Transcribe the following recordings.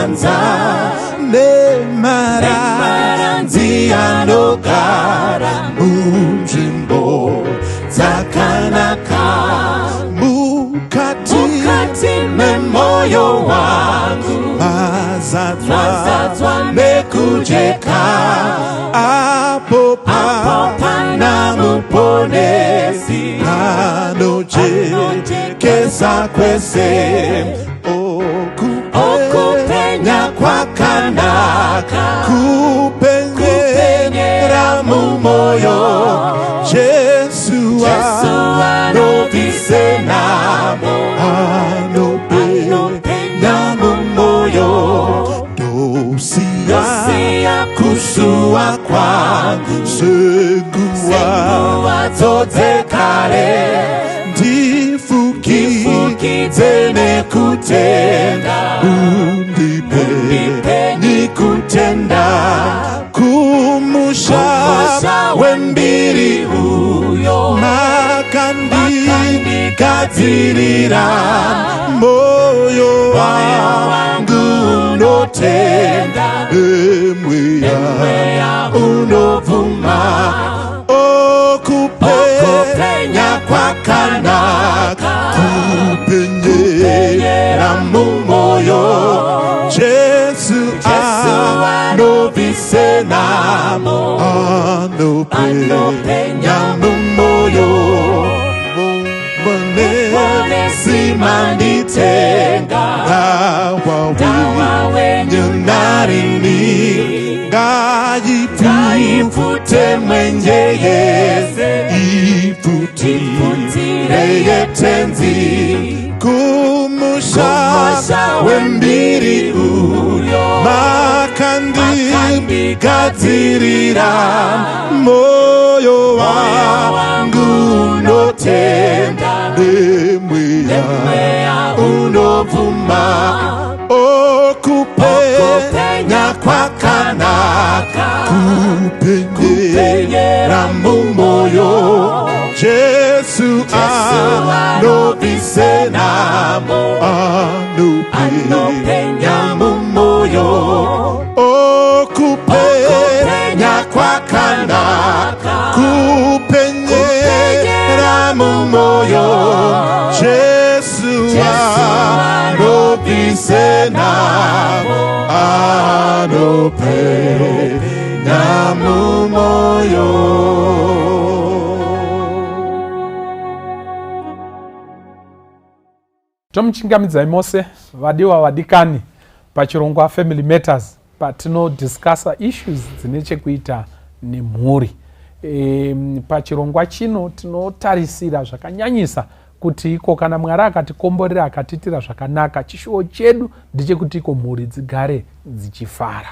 Maranza nemaranzi anogara munzvimbo dzakanaka mukati Mukati memoyo wangu mazadzwa mazadzwa nekujeka apo Apo pana pana muponesi muponesi anojekesa kwese okupenya Okupenya kwakanaka kwakanaka kupenyera mumoyo Jesu Jesu anobvise namo anopenya mumoyo ndosiya Ndosiya kusuwa kwangu senguva Senguva dzekare ndifukidze nekutenda undipe nikutenda kumusha Kumusha wembiri uyo makandigadzirira moyo wangu unotenda emweya Mweya unobvuma okupenya Okupenya kwakanaka kupenyera mumoyo Jesu Jesu anobvise namo anopenya Anopenya mumoyo muponesi manditenga Dawa wenyu narini ngaipfute Ngaipfute mwenje yese ipfutire Ipfutire yetenzi kumusha Kumusha wembiri uyo makandigadzirira moyo wangu unotenda nemweya Mweya unobvuma okupenya Okupenya kwakanaka kupenyera mumoyo Jesu anobvise namo anopenya mumoyo okupenya kwakanaka kupenyera mumoyo Jesu anobvise namo anopenya mumoyo. Tomuchingamidzai mose vadiwa vadikani pachirongwa Family Matters, patinodiscussa issues dzine chekuita nemhuri. Pachirongwa chino tinotarisira zvakanyanyisa kuti iko kana Mwari akatikomborera, akatiitira zvakanaka, chishuwo chedu ndechekuti iko mhuri dzigare dzichifara.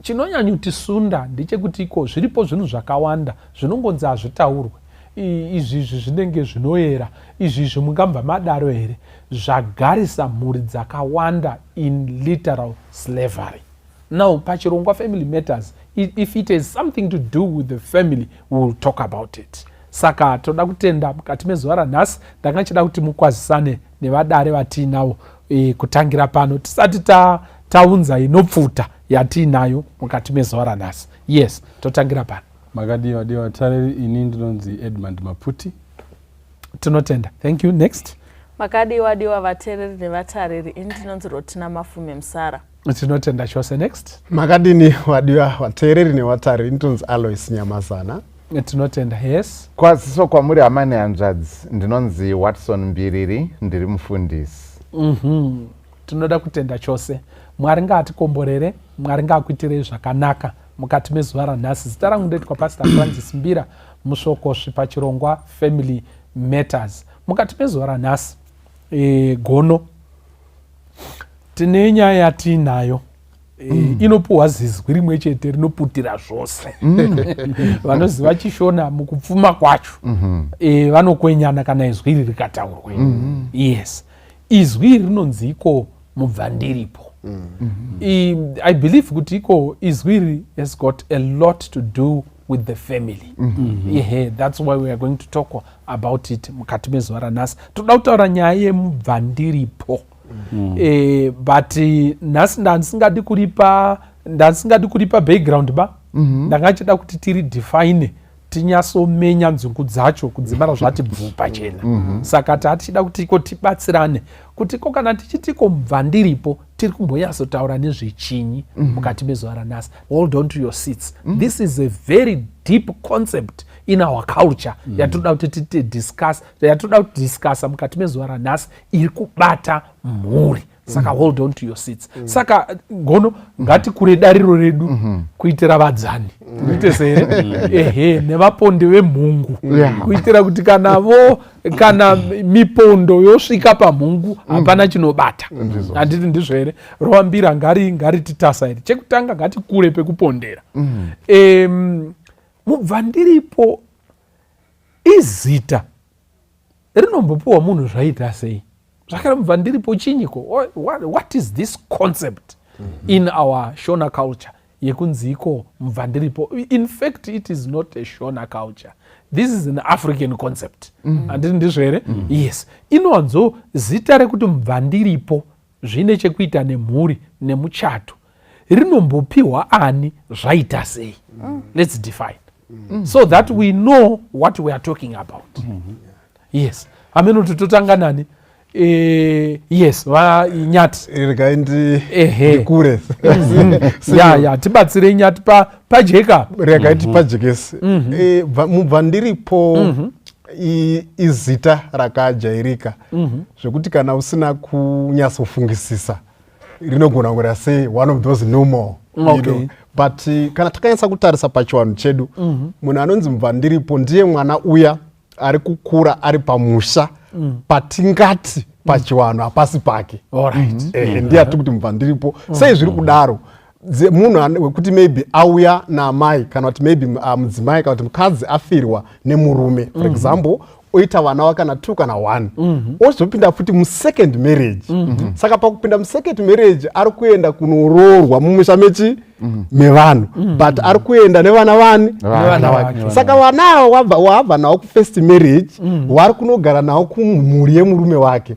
Chinonyanyotisunda ndechekuti iko zviripo zvinhu zvakawanda zvinongonzi hazvitaurwe, izvizvi zvinenge zvinoyera, izvizvi mungabva madaro here, zvagarisa mhuri dzakawanda in literal slavery. Now pachirongwa Family Matters, if it has something to do with the family, we will talk about it. Saka toda kutenda mukati mezuva ranhasi. Ndanga ndichida kuti mukwazisane nevadare vatiinavo, kutangira pano tisati taunza inopfuta yatiinayo mukati mezuva ranhasi. Yes, totangira pano. Makadii vadiwa vatariri? Ini ndinonzi Edmund Maputi. Tinotenda, thank you. Next. Makadiwa diwa vateereri nevatariri, ini ndinonzi Rotina Mafume Musara. Tinotenda chose. Next. Makadini wadiwa vateereri nevatariri? Ndinonzi Alois Nyamazana. Tinotenda, yes. Kwaziso kwamuri hama nehanzvadzi. Ndinonzi Watson Mbiriri, ndiri mufundisi. Tinoda kutenda chose. Mwari ngaatikomborere, Mwari ngaakuitirei zvakanaka mukati mezuva ranhasi. Zita rangu ndoitwa Pastor Francis Mbira, musvokosvi pachirongwa Family Matters. Mukati mezuva ranhasi, gono tine nyaya yatiinayo, inopuhwa zizwi rimwe chete rinoputira zvose. Vanoziva chiShona mukupfuma kwacho vanokwenyana kana izwi iri rikataurwe. Yes, izwi iri rinonzi iko mubvandiripo. I believe kuti iko izwi iri has got a lot to do with the family. Ehe, that's why we are going to talk about it mukati mezuva ranhasi. Toda kutaura nyaya yemubvandiripo. But nhasi ndandisingadi kuripa, ndandisingadi kuripa background ba. Ndanga chida kuti tiri define, tinyatsomenya nzungu dzacho kudzimara zvati bvu pachena. Saka tatichida kuti iko tibatsirane kuti ko kana tichitiko mubva ndiripo, tiri kumbonyatsotaura nezvechinyi mukati mezuva ranhasi. Hold on to your seats. This is a very deep concept in our culture yatinoda kuti titidiscuss, yatinoda kudiscussa mukati mezuva ranhasi, iri kubata mhuri. Saka hold on to your seats. Saka gono ngatikure dariro redu kuitira vadzani, kuite sere ehe nevapondi vemhungu, kuitira kuti kana vo kana mipondo yosvika pamhungu hapana chinobata. Handiti ndizvo here? Rovambira ngari ngarititasa here. Chekutanga, ngatikure pekupondera. Mubva ndiripo izita rinombopiwa munhu zvaita sei? Zvakare, mubva ndiripo chinyiko? What is this concept in our Shona culture yekunzi iko mubva ndiripo? In fact, it is not a Shona culture, this is an African concept. Handiti ndizvo here? Yes, inowanzo zita rekuti mubva ndiripo zvine chekuita nemhuri nemuchato rinombopiwa ani, zvaita sei? Let's define so that we know what we are talking about. Yes, amenoti totanga nani? Yes, vanyati. Regai ndikure. Ya, tibatsirei Nyati pajeka. Regai tipajekese. Mubva ndiripo izita rakajairika zvekuti kana usina kunyatsofungisisa rinogona kuita sei one of those normal, you know. But kana takanyatsa kutarisa pachivanhu chedu, munhu anonzi mubva ndiripo ndiye mwana uya ari kukura ari pamusha patingati pachivanhu hapasi pake. Ehe, ndiye ati kuti mubva ndiripo. Sei zviri kudaro? Munhu wekuti maybe auya naamai kana kuti maybe mudzimai kana kuti mukadzi afirwa nemurume, for example, oita vana wakana two kana one, ozopinda futi musecond marriage. Saka pakupinda musecond marriage ari kuenda kunoroorwa mumusha mechi mevanhu, but ari kuenda nevana vani? Nevana vake. Saka vana ava wabva navo kufirst marriage, vari kunogara navo kumhuri yemurume wake.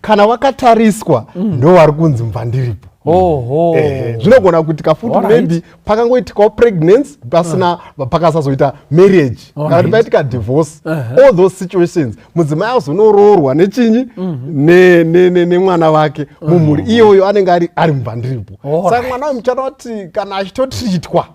Kana vakatariswa, ndo vari kunzi mubvandiripo. Oho. Ehe, zvinogona kuitika futi maybe pakangoitikawo pregnancy pasina, pakasazoita marriage, kana kuti paitika divorce. All those situations, mudzimai azonoroorwa nechinyi nemwana wake mumhuri iyoyo, anenge ari mubvandiripo. Saka mwana uyu muchana kuti kana achitotreatwa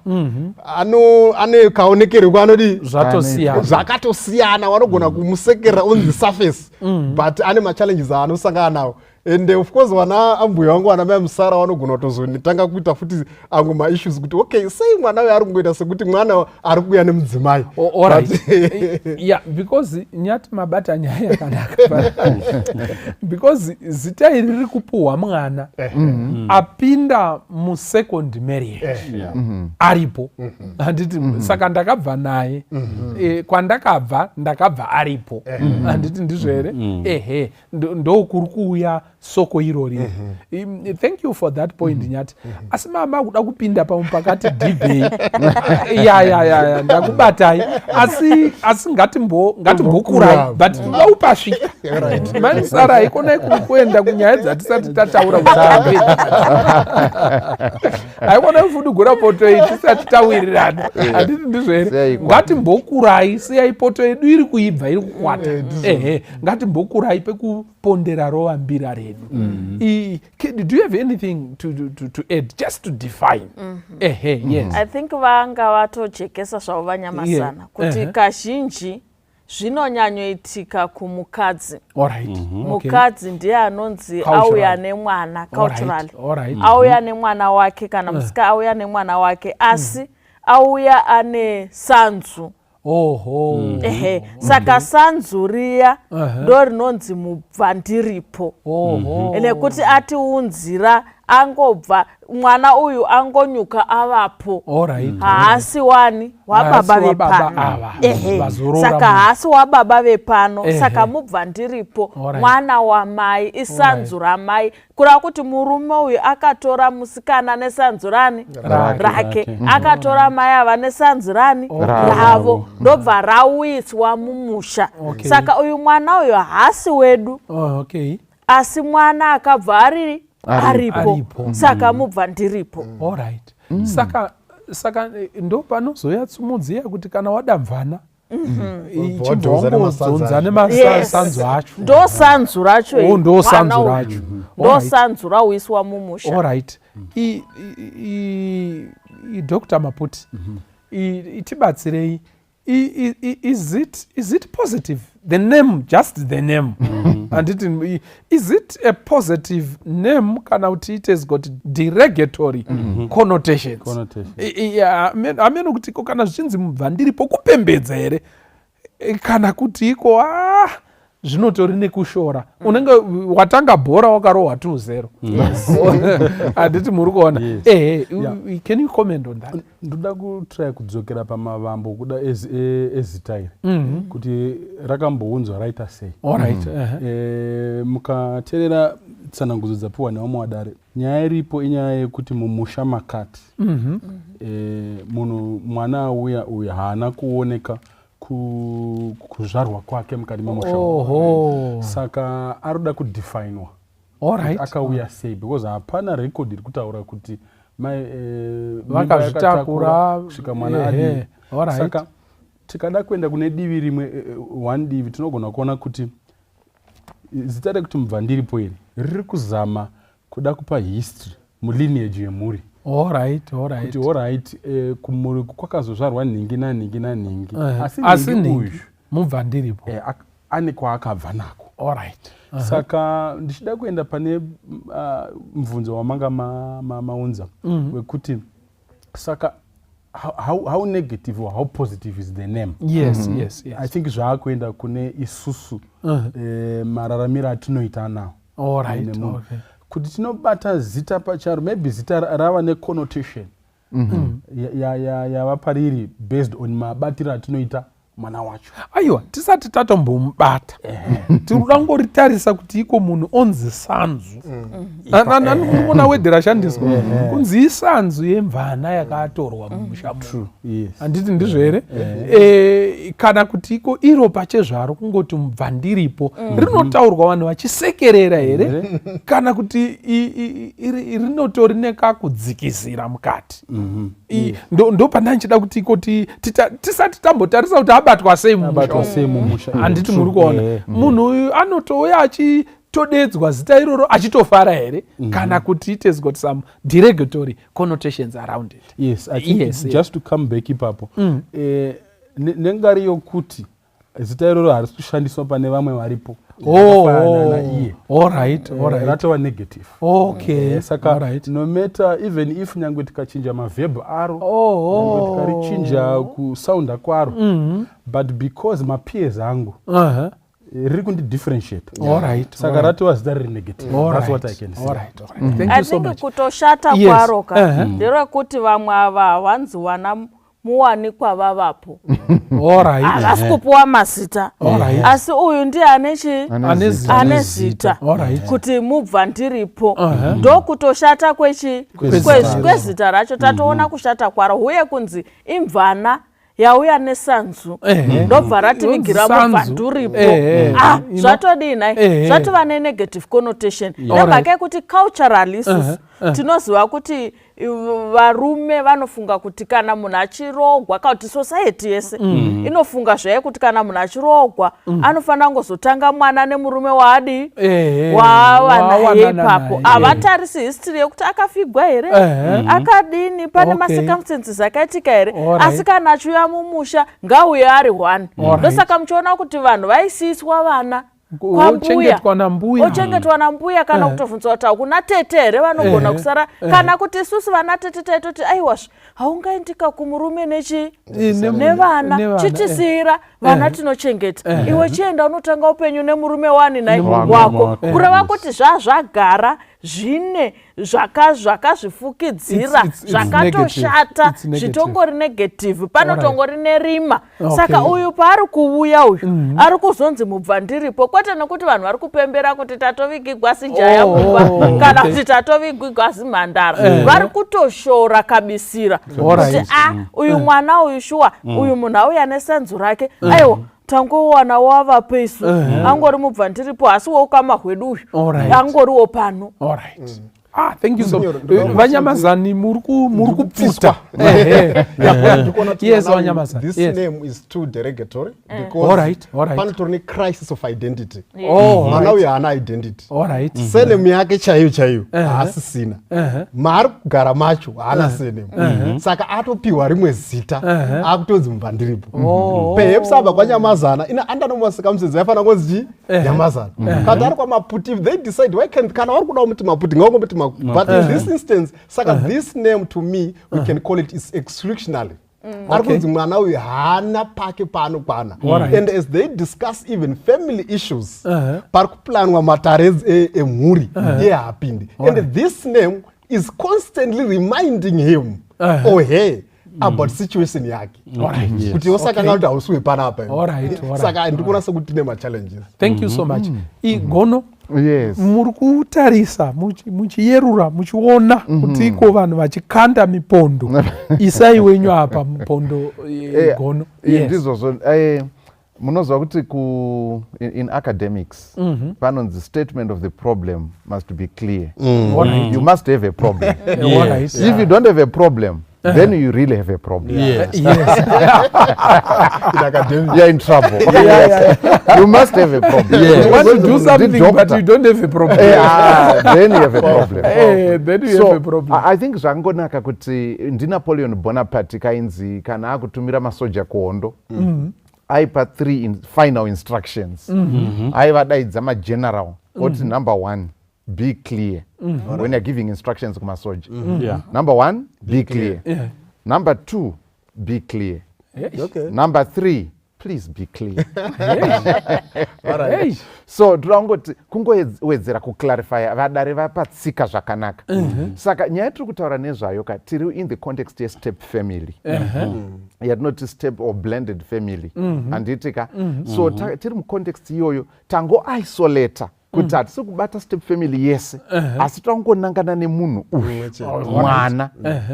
ane kaonekerwo kaanodi. Zvatosiyana. Zvakatosiyana. Vanogona kumusekerera on the surface, but ane machallenges aanosangana nawo. And of course vana ambuya vangu, vana mai Musara, vanogona kutozonitanga kuita futi amwe maissues kuti okay, sei mwana uyu ari kungoita sekuti mwana ari kuuya nemudzimai? Alright. Yeah, because Nyati mabata nyaya yakanaka, because zita iri riri kupuhwa mwana apinda musecond marriage aripo, handiti? Saka ndakabva naye, kwandakabva ndakabva aripo, handiti ndizvo here? Ehe, ndokuri kuuya soko irori. Thank you for that point, Nyati. Asi mama kuda kupinda pamwe pakati dhibhei. Ya, ndakubatai, asi ngatimbokurai, but toda kupasvika. Manisara, haikonai kuenda kunyaya dzatisati tataura. Haikona kufudugura poto iyi tisati tawirirana, handiti ndizvo here? Siyai kwa. Ngatimbokurai, siyai poto yedu iri kuibva, iri kukwata. Ehe, ngatimbokurai pekupondera rovambira redu. Do you have anything to add, just to define? Ehe, yes. I think vanga vatojekesa zvavo vanyamasana kuti kazhinji zvinonyanyoitika kumukadzi. Mukadzi ndiye anonzi Culturally. auya nemwana culturally, auya nemwana wake, kana musika auya nemwana wake, asi auya ane sanzu. Ehe, saka sanzu riya ndo rinonzi mubvandiripo, nekuti atiunzira, angobva mwana uyu angonyuka avapo. Haasi wani wababa Haasi wababa vepano. ava, Ehe, vazoroora saka munhu. haasi wababa vepano. Saka mubva ndiripo mwana wamai, isanzu ramai, kureva kuti murume uyu akatora musikana nesanzu rani? Rake. Rake. Rake. Akatora mai ava nesanzu rani? Ravo. Ravo, ndobva rauyiswa mumusha. Saka uyu mwana uyu haasi wedu. Oh, okay. Asi mwana akabva ari aripo, saka mubva ndiripo. Allright. Saka ndo panozouya tsumudziya kuti kana wada mvana, Wadhonza ichibva nemasanzu acho. Ndo sanzu racho. Oh, ndo sanzu racho. Ndo sanzu rauiswa mumusha. Allright. Dr Maputi, itibatsirei. Is it positive, the name, just the name, handiti? Is it a positive name kana kuti it has got derogatory connotations? Connotations. Hameno kuti ko kana zvichinzi mubva ndiripo, kupembedza here, kana kuti iko a zvinotori nekushora? Unenge watanga bhora wakarohwa 2-0, handiti muri kuona? Yes. Ehe. Can you comment on that? Ndoda kutraya kudzokera pamavambo kuda ezita iri, kuti rakambounzwa raita sei. Allright. Mukateerera tsanangudzo dzapiwa nevamwe vadare, nyaya iripo inyaya yekuti mumusha makati munhu, mwana auya uyu, haana kuoneka kuzvarwa kwake mukati memusha umu. Saka arikuda kudefinwa akauya sei, because hapana record iri kutaura kuti mai mimba Vakazvitakura, yakatakura kusvika mwana adii. Saka tikada kuenda kune divi rimwe, one divi, tinogona kuona kuti zita rekuti mubvandiripo iri riri kuzama kuda kupa history mulineage yemhuri, kuti allright, kumhuri kwakazozvarwa nhingi nanhingi nanhingi, asi Asi nhingi nhingi uyu mubva ndiripo ane kwaakabva nako. Saka ndichida kuenda pane mubvunzo wamanga maunza wekuti saka how negative or how positive is the name? Yes. I think zvaakuenda kune isusu, mararamiro atinoita nawo nemunhu. Kuti tinobata zita pacharo, maybe zita rava neconnotation yava pariri based on mabatiro atinoita mwana wacho. Aiwa, tisati tatombomubata, tiri kuda kungoritarisa kuti iko munhu onzi sanzu. Ndikuona word rashandiswa kunzi isanzu yemvana yakatorwa mumusha muno. Handiti ndizvo here? Kana kuti iko iro pachezvaro kungoti mubva ndiripo rinotaurwa vanhu vachisekerera here, kana kuti rinotori nekakudzikisira mukati? Ndo pandanchida kuti iko tisati tambotarisa kuti abatwa sei mumusha Abatwa umu. Sei mumusha. Handiti muri kuona? Munhu uyu anotouya achitodedzwa zita iroro achitofara here, kana kuti it has got some derogatory connotations around it? Yes, I think just to come back ipapo, nengari yokuti zita iroro harisi kushandiswa pane vamwe varipo vakafanana naiye. Ratova negative. Saka no matter, even if nyangwe tikachinja maverb aro, nyangwe tikarichinja kusounda kwaro, but because mapeers angu, riri kundidifferentiate, saka ratova zita riri negative. That's what I can say. All right. Thank I you so think much. kutoshata kwaro ka nderekuti vamwe ava havanzi wana muwanikwa vavapo, havasi kupiwa mazita, asi uyu ndiye ane chi Ane zita. Ane zita kuti mubva ndiripo. Ndokutoshata kwechi Kwezita racho. Kwezita racho. Tatoona kushata kwaro, huye kunzi imvana yauya nesanzu, ndobva rativigira Yonzi mubva sanzu. nduripo. Ah, zvatodii nai? Zvatova nenegative connotation nemhaka yekuti culturally isusu tinoziva kuti varume vanofunga kuti kana munhu achirogwa, kana kuti society yese inofunga zvaye kuti kana munhu achirogwa anofanira kungozotanga mwana nemurume waadii, waava naye Wawanana ipapo. naye. Havatarisi history yekuti akafigwa here, akadini, pane macircumstances akaitika here. Asi kana achiuya mumusha, ngauye ari one. Ndosaka muchiona kuti vanhu vaisiiswa vana kwambuya, Ochengetwa nambuya. Ochengetwa nambuya, kana kutobvunzwa kuti hakuna tete here vanogona kusara, kana kuti isusu vana tete taitoti aiwazve haungaindika kumurume nechi nevana, nevana, chitisiyira vana tinochengeta, iwe chienda unotanga upenyu nemurume wani nai Wako. wako. Wako. Kureva kuti zvazvagara zvine zvakazvifukidzira It's zvakatoshata, negative. It's negative. zvitongori negative, panotongori nerima. Saka uyu paari kuuya uyu, ari kuzonzi mubva ndiripo, kwete nekuti vanhu vari kupembera kuti tatovigigwa sijaya mumba, kana kuti tatovigigwa zimhandara. Vari kutoshora kabisira kuti a uyu mwana uyu, shuwa uyu munhu auya nesanzu rake, aiwa. Tangowana wavapo isu. Angori mubva ndiripo, asi woukama hwedu uyu angoriwo pano. Alright. Ah, thank you so much. Vanyamazani, muri kupfuta. Yes, vanyamazani. This name is too derogatory because panotori necrisis of identity. Mwana uyu haana identity. Surname yake chaiyo chaiyo haasisina. Maari kugara macho haana surname, saka atopiwa rimwe zita, akutonzi mubva ndiripo. Perhaps abva kwaNyamazana, ina under normal circumstances aifanira kunzi chii? Nyamazana. Kana ari kwaMaputi, if they decide, why can't, kana vari kuda kumuti Maputi, ngavangomuti Maputi. But in this instance, saka this name to me, we can call it is exclusionary. Ari kunzi mwana uyu haana pake paanokwana. And as they discuss even family issues, pari kuplanwa matare emhuri, iye haapindi. And this name is constantly reminding him or her about situation yake, kuti osakanga kuti hausi wepanapa. Saka ndikuona sekuti tine machallenges. Thank you so much. Igono, Yes. muri kutarisa, muchiyerura, muchiona kuti iko vanhu vachikanda mipondo. Isai wenyu apa mupondo, Gono. Ndizvozvo. Munoziva kuti in academics panonzi statement of the problem must be clear. You must have a problem. If you don't have a problem, then you really have a problem. In academia. You're in trouble. You must have a problem. You want to do The something, but doctor. you don't have a problem. Ah, then you have a problem. Then you So, have a problem. I think zvangonaka kuti ndiNapoleon Bonaparte kainzi kana akutumira masoja kuhondo, aipa three final instructions. Aivadaidza mageneral, oti, "Number one, be clear when you're giving instructions kumasoja. Number one, be clear. Number two, be clear. Number three, please be clear." Hey. So toda kungoti kungowedzera kuclarifya, vadare vapatsika zvakanaka. Saka nyaya yatiri kutaura nezvayo ka, tiri in the context yestep family, yatinoti step or blended family, handiti ka? So tiri mucontext iyoyo, tangoisolata kuti hatisi kubata step family yese, asi tangonangana nemunhu uyu, mwana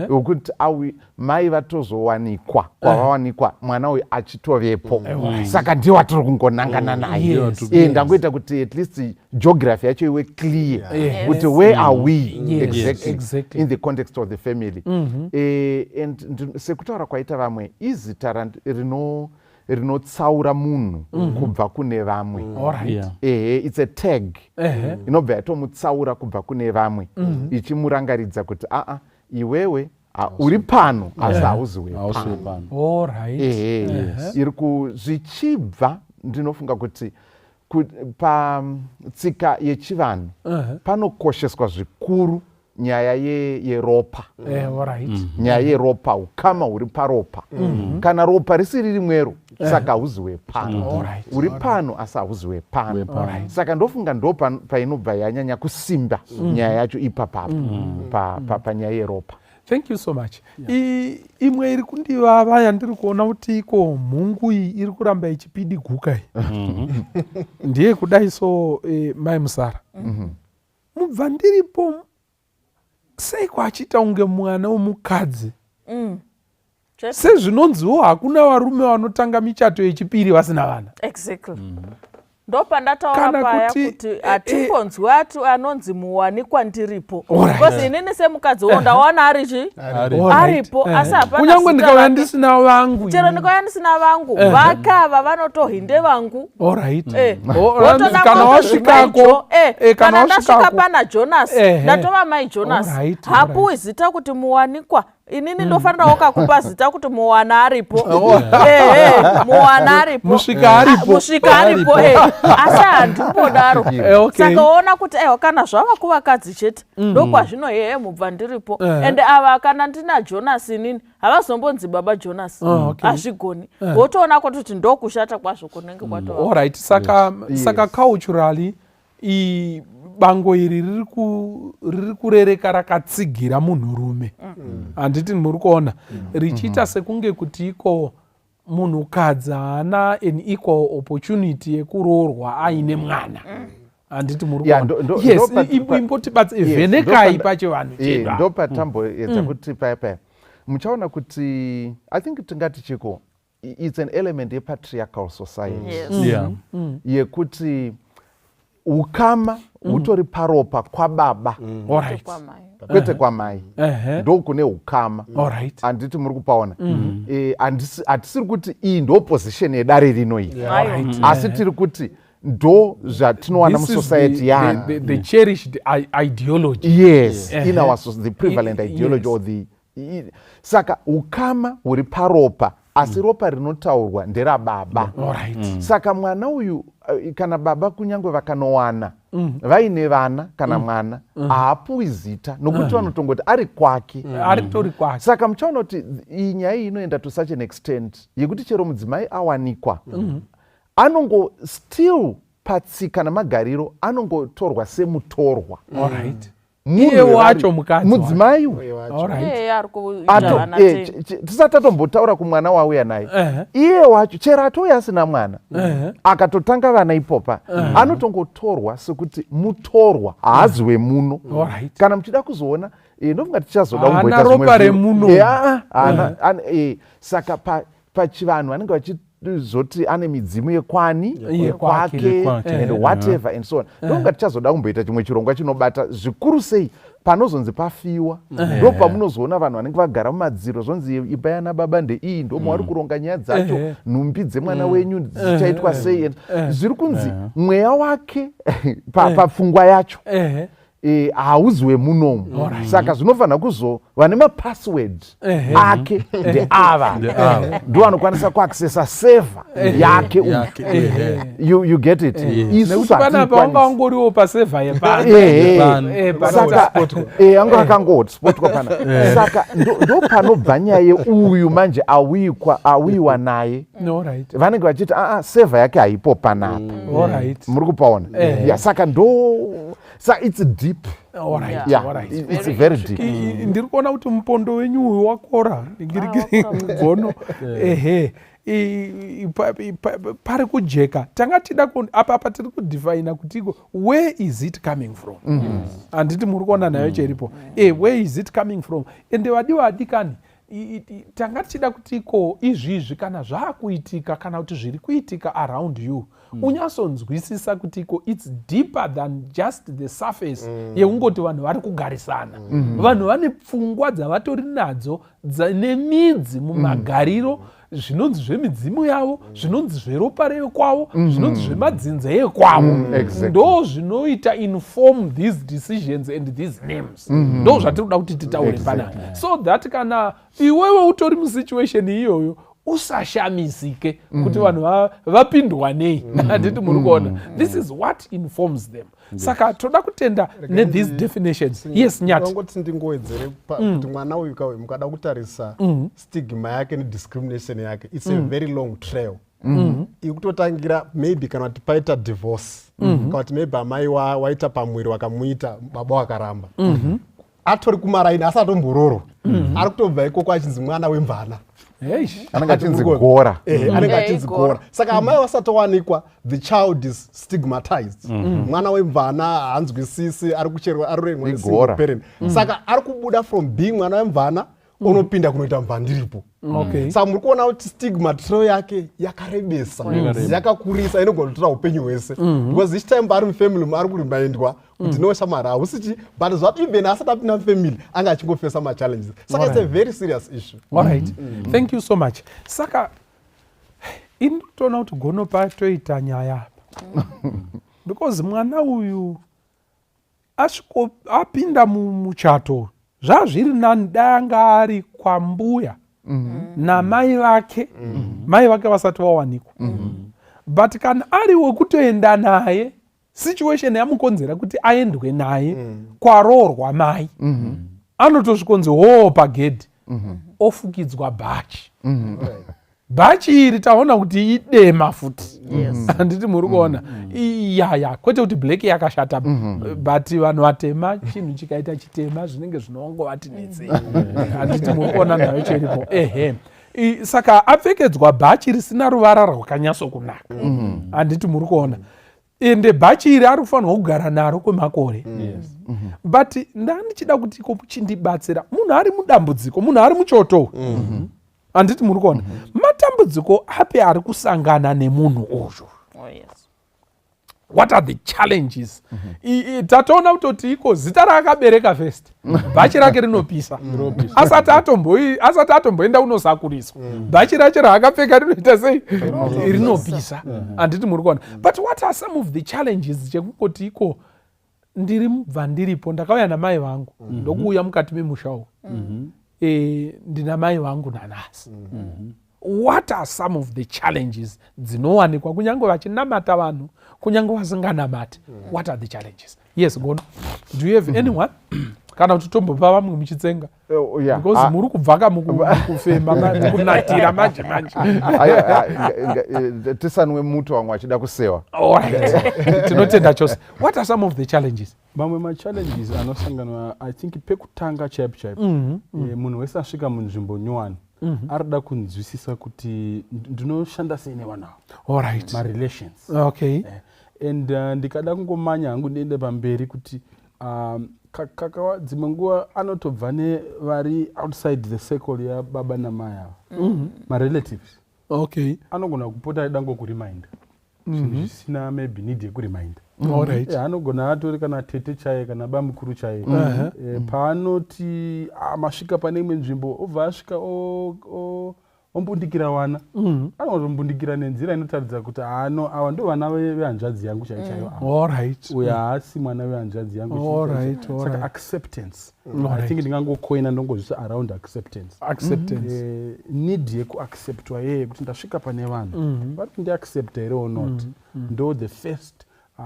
wekuti awi mai vatozowanikwa kwavawanikwa, mwana uyu achitovepo, saka ndiwo atiri kungonangana naye. Ndangoita kuti at least geography yacho iwe clear, kuti where are we exactly, in the context of the family. And sekutaura kwaita vamwe, izita rinotsaura munhu kubva kune vamwe. Ehe, it's a tag inobva yatomutsaura kubva kune vamwe, ichimurangaridza kuti aa, iwewe uri pano, asi hauzi Hausi wepano. Wepano. Ehe, iri zvichibva, ndinofunga kuti patsika yechivanhu panokosheswa zvikuru nyaya yeropa. Nyaya yeropa, ukama huri paropa. Kana ropa risiri rimwero, saka hauzi wepano. Uri pano, asi hauzi wepano. Wepano. Saka ndofunga ndo painobva yanyanya kusimba nyaya yacho ipapapo, panyaya yeropa. Thank you so much. Imwe iri kundivava yandiri kuona kuti iko mhungu iyi iri kuramba ichipidiguka iyi, ndiye kudai so, mai Musara, mubva ndiripo seiko achiita kunge mwana womukadzi? Sezvinonziwo hakuna varume vanotanga michato yechipiri vasina vana. Exactly, ndopandataura Kana paya kuti hatimbonzwi ati anonzi muwanikwa ndiripo, because inini semukadzi wo ndawana ari chi aripo, asi hapana Kunyange zita ndikauya rake. ndisina vangu. Chero ndikauya ndisina vangu, vakava vanotohinde vangu. Wotoda Kana kutozwi wasvikako kana kana ndasvika wasvikako pana Jonas, ndatova mai Jonas. Hapuwi zita kuti muwanikwa. Inini ndofanirawo kakupa zita kuti muwana aripo. Ehe, muwana aripo. Musvika aripo. Ah, musvika aripo, asi handimbodaro. Okay. Saka woona kuti aiwa, kana zvava kuvakadzi chete, ndokwazvino hehe, mubva ndiripo. Ende ava, kana ndina Jonas inini, havazombonzi baba Jonas. Oh, okay. Hazvigoni. Wotoona kutoti ndokushata kwazvo kunenge kwatova. Alright, saka culturally bango iri riri kurereka rakatsigira munhurume, handiti muri kuona richiita sekunge kuti iko munhukadzi haana an equal opportunity yekuroorwa aine mwana, handiti muri Yeah, kuona? Yes, imbotibatse, vhenekai pachivanhu chedu apa. Ndopatamboedza kuti paya paya muchaona kuti, I think tingati chiko It's an element yepatriarchal society. Yes. Yekuti ukama hutori paropa kwababa, Kwamai. Kwete kwamai. Ndokune ukama. Handiti muri kupaona? Hatisiri kuti iyi ndo position yedare rino iyi, asi tiri kuti ndo zvatinowana This is musociety yani. the cherished ideology. Yes, in our the prevalent ideology or the saka ukama huri paropa, asi ropa rinotaurwa nderababa. Saka mwana uyu, kana baba kunyange vakanowana vaine vana kana mwana, haapuwi zita nokuti vanotongoti ari kwake. Ari tori kwake. Saka muchaona kuti iyi nyaya iyi inoenda to such an extent yekuti chero mudzimai awanikwa, anongo still patsika namagariro anongotorwa semutorwa. Munhu Iye wacho mukadzi wacho. Mudzimai uyu. Iye ari kuita vana 10. Tisati tatombotaura kumwana wauya naye, iye wacho chero atouya asina mwana, akatotanga vana ipopa, anotongotorwa sekuti mutorwa, haazi wemuno. Kana muchida kuzoona, ndofunga tichazoda Haana kumboita zvimwe ropa zvinhu. remuno. Haana, saka pachivanhu vanenge vachizoti ane midzimu yekwani, Yekwake. yekwake Yekwake. and whatever and so on. Ndofunga tichazoda kumboita chimwe chirongwa chinobata zvikuru sei panozonzi pafiwa, ndo pamunozoona vanhu vanenge vagara mumadziro, zvonzi imba yana baba ndeiyi, ndo mavari kuronga nyaya dzacho, nhumbi dzemwana wenyu dzichaitwa sei, and zviri kunzi mweya wake papfungwa yacho hauzi wemunomu. Saka zvinofanira kuzova nemapassword ake ndeava, Ndeava. ndo anokwanisa kuaccessa server yake uyu. Yake. You get it? Isusu Nekuti panapa wanga hatiikwanisi. wangoriwo paserver yepano. Yepano. Saka anga akangohotspotwa pana. Saka ndo panobva nyaya yeuyu manje awikwa, awiwa naye. Vanenge vachiti aa, server yake haipo panapa. Muri kupaona? Ya, saka ndo sa it's deep. Yeah, it's very deep. Ndiri kuona kuti mupondo wenyu uyu wakora ngirikiri gono. Ehe, pari kujeka. Tanga tida apa tiri kudefina kuti iko where is it coming from. Handiti muri kuona nayo cheripo? Where is it coming from? Ende vadiwa adikani, tanga tichida kuti iko izvizvi kana zvaakuitika kana kuti zviri kuitika around you, unyatsonzwisisa kuti iko it's deeper than just the surface yekungoti vanhu vari kugarisana. Vanhu vane pfungwa dzavatori nadzo nemidzi mumagariro, zvinonzi zvemidzimu yavo, zvinonzi zveropa rekwavo, zvinonzi zvemadzinza ekwavo. Ndo zvinoita inform these decisions and these names. Ndo zvatiri kuda kuti titaure panapa, so that kana iwewe utori musituation iyoyo, usashamisike kuti vanhu vapindwa nei. Handiti muri kuona? This is what informs them. Saka toda kutenda nethese definitions. Yes, Nyati. Ndongoti ndingowedzere kuti mwana uyu kauyu, mukada kutarisa stigma yake nediscrimination yake, it's a very long trail ikutotangira maybe kana kuti paita divorce, kana kuti maybe amai waita pamwiri, wakamuita, baba wakaramba, atori kumaraini asi atombororwa, ari kutobva ikoko achinzi mwana wemvana. Eish. Anenge achinzi gora. Anenge achinzi Igora. gora. Saka amai vasatowanikwa, the child is stigmatized, mwana wemvana, haanzwisisi, ari kucherwa, ari kurerwa nesingle Igora. parent. Saka ari kubuda from being mwana wemvana, onopinda kunoita mvandiripo. Saka muri kuona kuti stigma trail yake yakarebesa, yakakurisa, inogona kutora upenyu hwese, because each time paari mufamily ari kuremindwa kuti no shamwari, hausichi. But zvat even asati apinda mufamily, anga achingofesa machallenges. Saka it's a very serious issue. All right, thank you so much. Saka inotoona kuti gono patoita nyaya apa, because mwana uyu asviko apinda mumuchato, zvazviri nani dai anga ari kwambuya namai vake, mai vake vasati vawanikwa. But kana ari wekutoenda naye, situation yamukonzera kuti aendwe naye kwaroorwa mai, anotosvikonzi hoo pagedhi, ofukidzwa bhachi. Bhachi iri taona kuti idema futi. Handiti muri kuona? Yaya, kwete kuti black yakashata, but vanhu vatema, chinhu chikaita chitema zvinenge zvinongovati netsei. Handiti muri kuona nayo cheripo? Ehe. Saka apfekedzwa bhachi risina ruvara rwakanyatsokunaka. Handiti muri kuona? Ende bhachi iri ari kufanirwa kugara naro kwemakore. But ndandichida kuti iko chindibatsira, munhu ari mudambudziko, munhu ari muchoto, handiti muri kuona? Matambudziko api ari kusangana nemunhu uyu? Oh, yes. What are the challenges? Tatoona kutoti iko zita raakabereka first, bhachi rake rinopisa asati atomboenda kunosakuriswa. Bhachi racho raakapfeka rinoita sei? Rinopisa, handiti muri kuona? But what are some of the challenges chekungoti iko ndiri mubva ndiripo, ndakauya namai vangu, ndokuuya mukati memusha uyu, ndina mai vangu nanhasi? What are some of the challenges dzinowanikwa, kunyange vachinamata vanhu, kunyange vasinganamati? What are the challenges? Yes, Gono, do you have anyone, kana kuti tombopa vamwe muchitsenga? Oh, yeah. Because Ah, muri kubvaka mukufema, mukunatira manje manje. Ayo, ah, tisanwe muto, vamwe vachida kusewa. Alright, tinotenda chose. What are some of the challenges? Mamwe machallenges anosanganwa, I think pekutanga chaipo chaipo, munhu wese asvika munzvimbo nyowani arida kunzwisisa kuti ndinoshanda sei nevanhu ava, marelations. And ndikada kungomanya hangu ndiende pamberi kuti dzimwe nguva anotobva nevari outside the circle yababa namai ava, marelatives. Anogona kupota aida ngokuriminda zvinhu zvisina maybe need yekuriminda. Anogona atori kana tete chaiye kana bamukuru chaiye. Paanoti masvika pane imwe nzvimbo, obva asvika ombundikira vana. Anogona kutombundikira nenzira inotaridza kuti ano ava ndo vana vehanzvadzi yangu chaiyo chaiyo ava. Uyo haasi mwana wehanzvadzi yangu chaiyo chaiyo. Saka acceptance, I think ndingangokoina ndongozvisa around acceptance. Acceptance. Need yekuacceptwa yeye kuti ndasvika pane vanhu, vari kundiaccepta here or not, ndo the first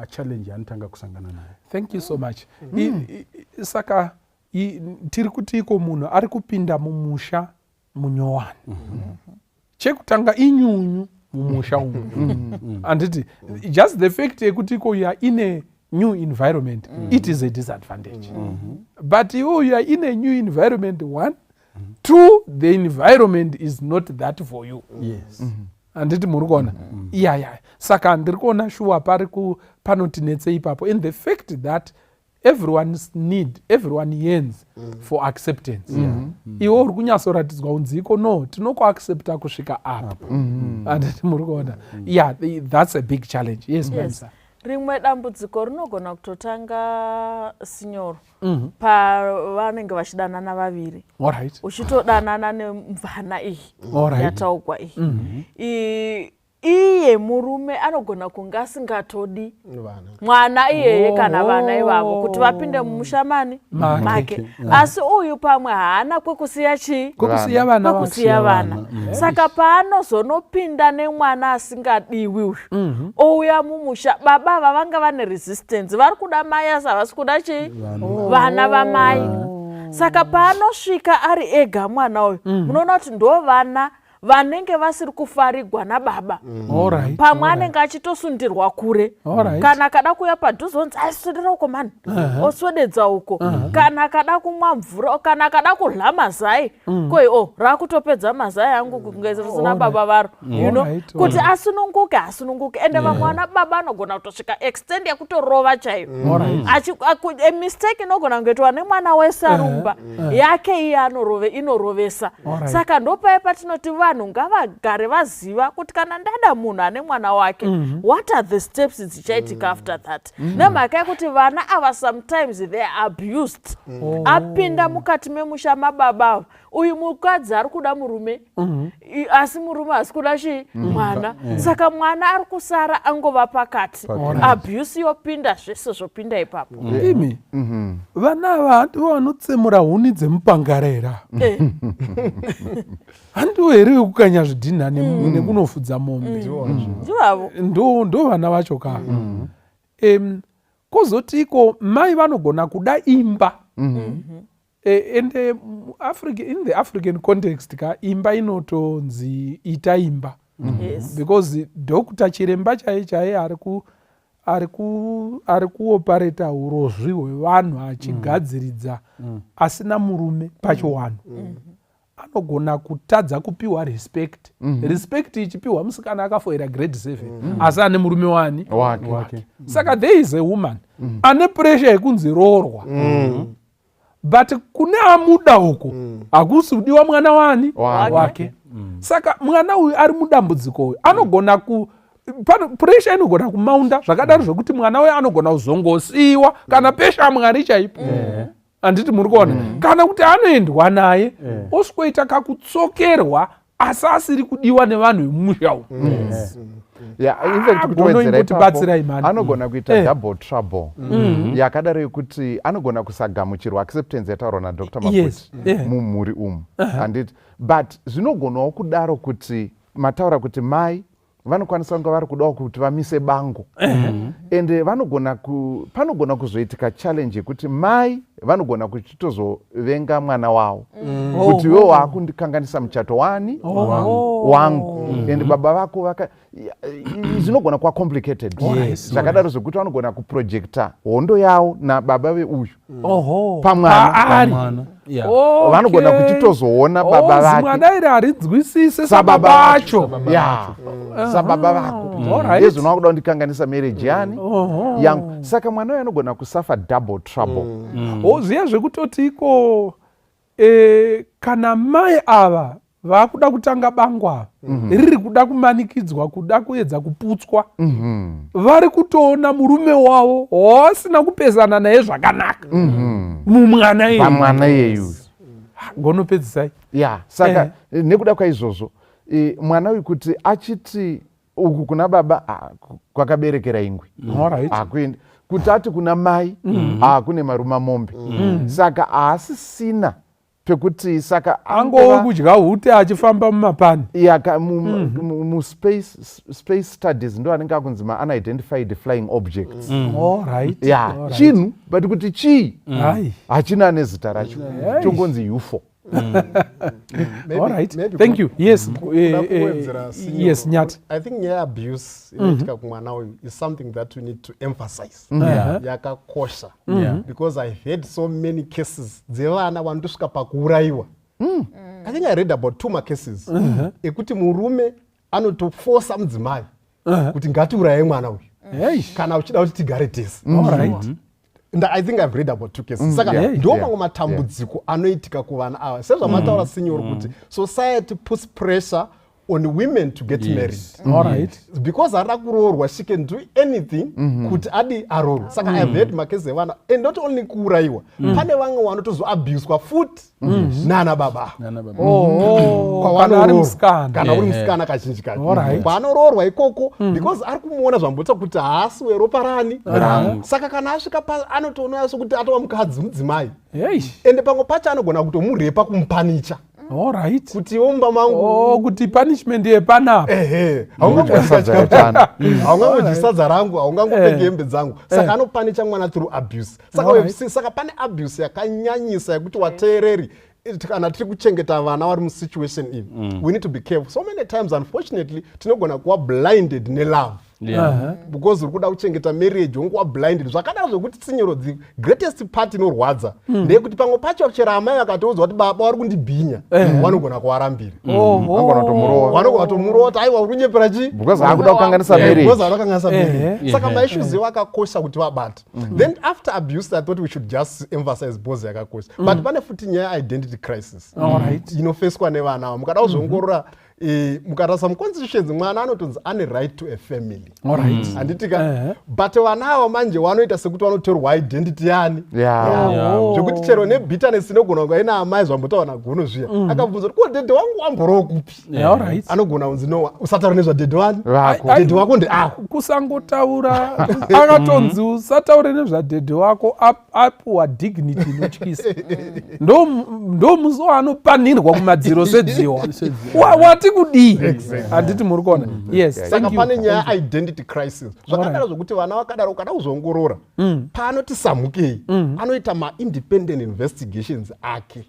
challenge yaanotanga kusangana nayo. Thank you so much. Saka tiri kuti iko munhu ari kupinda mumusha munyowani, chekutanga inyunyu mumusha umu, handiti? Just the fact yekuti iko you are in a new environment, it is a disadvantage. But iwe, you are in a new environment, one, two, the environment is not that for you. Handiti muri kuona? Iya, saka ndiri kuona shuwa pari panotinetse ipapo, and the fact that everyone's need, everyone yearns for acceptance. Iwe uri kunyatsoratidzwa kunzi iko no, tinokuaccepta kusvika apa, handiti muri kuona? Yeah, that's a big challenge. Yes, yes. Rimwe dambudziko rinogona kutotanga sinyoro pavanenge vachidanana vaviri. Uchitodanana nemvana iyi yataugwa iyi. Iye murume anogona kunge asingatodi vana mwana iyeye kana vana ivavo kuti vapinde mumusha mani? Make. Make. Asi uyu pamwe haana kwekusiya chii? Kwekusiya vana. Kwekusiya vana. Saka paanozonopinda nemwana asingadiwi uyu, ouya mumusha, baba ava vanga vane resistance, vari kuda mai asi havasi kuda chii? Vana vamai. Saka paanosvika ari ega mwana uyu, munoona kuti ndo vana vanenge vasiri kufarigwa nababa. Pamwe anenge achitosundirwa kure. Kana akada kuuya padhuze, onzi aiswedera uko mani, oswededza uko. Kana akada kumwa mvura, kana akada kurya mazai, koi o raakutopedza mazai angu kunge risina baba varo kuti asununguke, asununguke. Ende vamwe vana baba anogona kutosvika extent yekutorova chaiyo. A mistake inogona kungoitwa nemwana wese ari mumba yake, iye anorove, inorovesa. Saka ndopai patinoti vanhu ngavagare vaziva kuti kana ndada munhu ane mwana wake, what are the steps dzichaitika after that? Nemhaka yekuti vana ava sometimes they are abused. Apinda mukati memusha mababa ava, uyu mukadzi ari kuda murume, asi murume haasi kuda chii? Mwana. Saka mwana ari kusara angova pakati. Abuse yopinda, zvese zvopinda ipapo. Imi, vana ava handivo vanotsemura huni dzemupangarera? Handivo here vekukanya zvidhinha nekunofudza mombe? Ndivavo. Ndo vana vacho ka. Kozoti iko mai vanogona kuda imba. Ende in the African context ka, imba inotonzi ita imba because doctor, chiremba chaiye chaiye ari kuopareta urozvi hwevanhu achigadziridza asina murume pachiwanhu anogona kutadza kupiwa respect. Respect ichipiwa musikana akafoira grade 7 asi ane murume wani? Wake. Wake. Saka there is a woman ane pressure yekunzi roorwa, but kune amuda uko hakusi kudiwa mwana wani? Wake. Wake. Saka mwana uyu ari mudambudziko uyu anogona ku pressure inogona kumaunda zvakadaro zvekuti mwana uyu anogona kuzongosiyiwa kana pesha Mwari chaipo. Handiti muri kuona? Kana kuti anoendwa naye osvikoita kakutsokerwa asi asiri kudiwa nevanhu vemumusha umu. Yeah, in fact, Ah, kutowedzera gono ipapo, imbotibatsirai mani. anogona kuita double trouble yakadaro yekuti anogona kusagamuchirwa, acceptance yataurwa naDr. Maputi mumhuri umu, handiti? But zvinogonawo kudaro kuti mataura kuti mai vanokwanisa kunge vari kudawo kuti vamise bango, ende vanogona panogona kuzoitika challenge yekuti mai vanogona kuchitozovenga mwana wavo kuti iwe waakundikanganisa muchato wani wangu, ende baba vako vaka zvinogona kuva complicated zvakadaro zvekuti vanogona kuprojecta hondo yavo nababa veuyu pamwana. Paari. Mwana. Yeah. Vanogona kuchitozoona baba vake Zimwana iri harinzwisise sababa sababa acho. Ya, sababa vako. Yezvino wakuda kundikanganisa marriage yani yangu. Saka mwana uyu anogona kusafa double trouble. O, zviya zvekutoti iko kana mai ava vakuda kutanga bango ava riri kuda kumanikidzwa, kuda kuedza kuputswa, vari kutoona murume wavo wavasina kupesana naye zvakanaka mumwana iyeyu. Pamwana iyeyu. Gonopedzisai. Ya, saka nekuda kwaizvozvo mwana uyu kuti achiti uku kuna baba, ah, kwakaberekera ingwe, hakuendi. Kuti ati kuna mai, kune maruma mombe. Saka haasisina pekuti saka Angove kudya hute achifamba mumapani. Yaka muspace space studies ndo anenge akunzi ma-unidentified flying objects. Ya, chinhu, but kuti chii Ai. hachina nezita racho, chongonzi UFO. All right. Thank you. Yes. Kuda kuwedzera, Signor, Yes, Nyati. I think nyaya abuse inoitika kumwana uyu is something that we need to emphasize. Yakakosha because I've had so many cases dzevana vanotosvika pakuurayiwa. I think I read about two macases ekuti murume anotofosa mudzimai kuti ngatiuraye mwana uyu kana uchida kuti tigare tese. I think I've read about two cases. Saka ndo mamwe matambudziko anoitika kuvana ava, sezvamataura, signor, kuti society puts pressure on women to get married. Because arida kuroorwa, she can do anything kuti adi aroorwe. Saka I've heard makesi evana, and not only kuurayiwa, pane vamwe vanotozoabuswa futi nana baba. Nana baba. Oh, kana ari musikana. Kana uri musikana kazhinji kacho kwaanoroorwa ikoko, because ari kumuona zvambota kuti haasi weropa rani. Saka kana asvika anotoona sekuti atova mukadzi, mudzimai. Ende pamwe pacho anogona kutomurepa, kumupanicha kuti iwe mumba mangu. Oh, kuti punishment yepanapa. Ehe, Sadza retano. haungangodyi sadza rangu, haungangopfeki hembe dzangu. Saka anopanicha mwana through abuse. Saka saka pane abuse yakanyanyisa yekuti wateereri kana tiri kuchengeta vana vari musituation iyi, we need to be careful. So many times, unfortunately, tinogona kuva blinded nelove because uri kuda kuchengeta marriage, wonguva blinded zvakadaro zvekuti tsinyero, the greatest part inorwadza ndeyekuti pamwe pacho chero amai vakatoudzwa kuti baba vari kundibhinya, vanogona kuvarambira. Vanogona kutomurova. Vanogona kutomurova kuti aiwa, uri kunyepera chii? Because akuda kukanganisa marriage. Because akuda kukanganisa marriage. Saka maissues iwo akakosha kuti vabate. Then after abuse, I thought we should just emphasize because yakakosha, but pane futi nyaya identity crisis inofeswa nevana ava. Mukada kuzviongorora, mukatarisa muconstitutions, mwana anotonzi ane right to a family, handiti ka? But vana ava manje vanoita sekuti vanotorwa identity yani zvekuti chero nebitterness inogona kunga ina amai, zvambotaura nagono zviya, akabvunza kuti ko dhedhe wangu wamborowo kupi, anogona kunzi no, usataura nezvadhedhe wani. Vako. Dhedhe wako ndeako. Kusangotaura, akatonzi usataure nezvadhedhe wako, apuwa dignity inotyisa. Ndo musi waanopanirwa kumadziro sedziwa. Wati kudii? Handiti muri kuona? Yes. Saka Thank you. pane nyaya identity crisis zvakadaro zvokuti vana vakadaro, ukada kuzoongorora, paanoti samukei, anoita maindependent investigations ake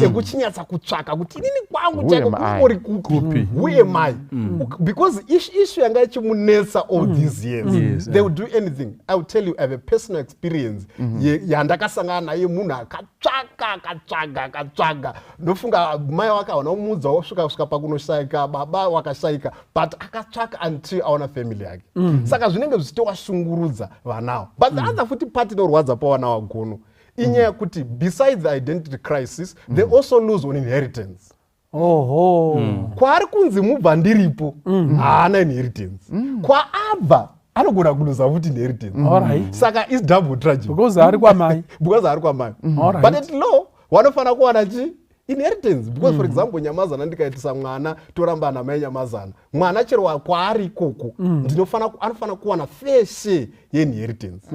ekuchinyatsa kutsvaka kuti inini kwangu Who chaiko am I? kungori kupi, who am I? Because issue yanga ichimunetsa all these years, they will do anything. I will tell you, I have a personal experience yandakasangana naye, munhu akatsvaka, akatsvaga, akatsvaga. Ndofunga mai wake hawana kumuudza, wasvika kusvika pakunoshayika, baba wakashayika, but akatsvaka until aona family yake. Saka zvinenge zvichitowashungurudza vanawo. But the other futi part inorwadza pavana vagono inyaya yekuti besides the identity crisis, they also lose on inheritance. Oho. Kwaari kunzi mubva ndiripo, haana inheritance. Kwaabva anogona kuluza futi inheritance. Saka is double tragic. Because ari kwamai. Because ari kwamai. But at law vanofanira kuwana chi inheritance, because for example, Nyamazana, ndikaitisa mwana toramba namai Nyamazana, mwana chero kwaari ikoko, anofanira kuwana fair share yeinheritance.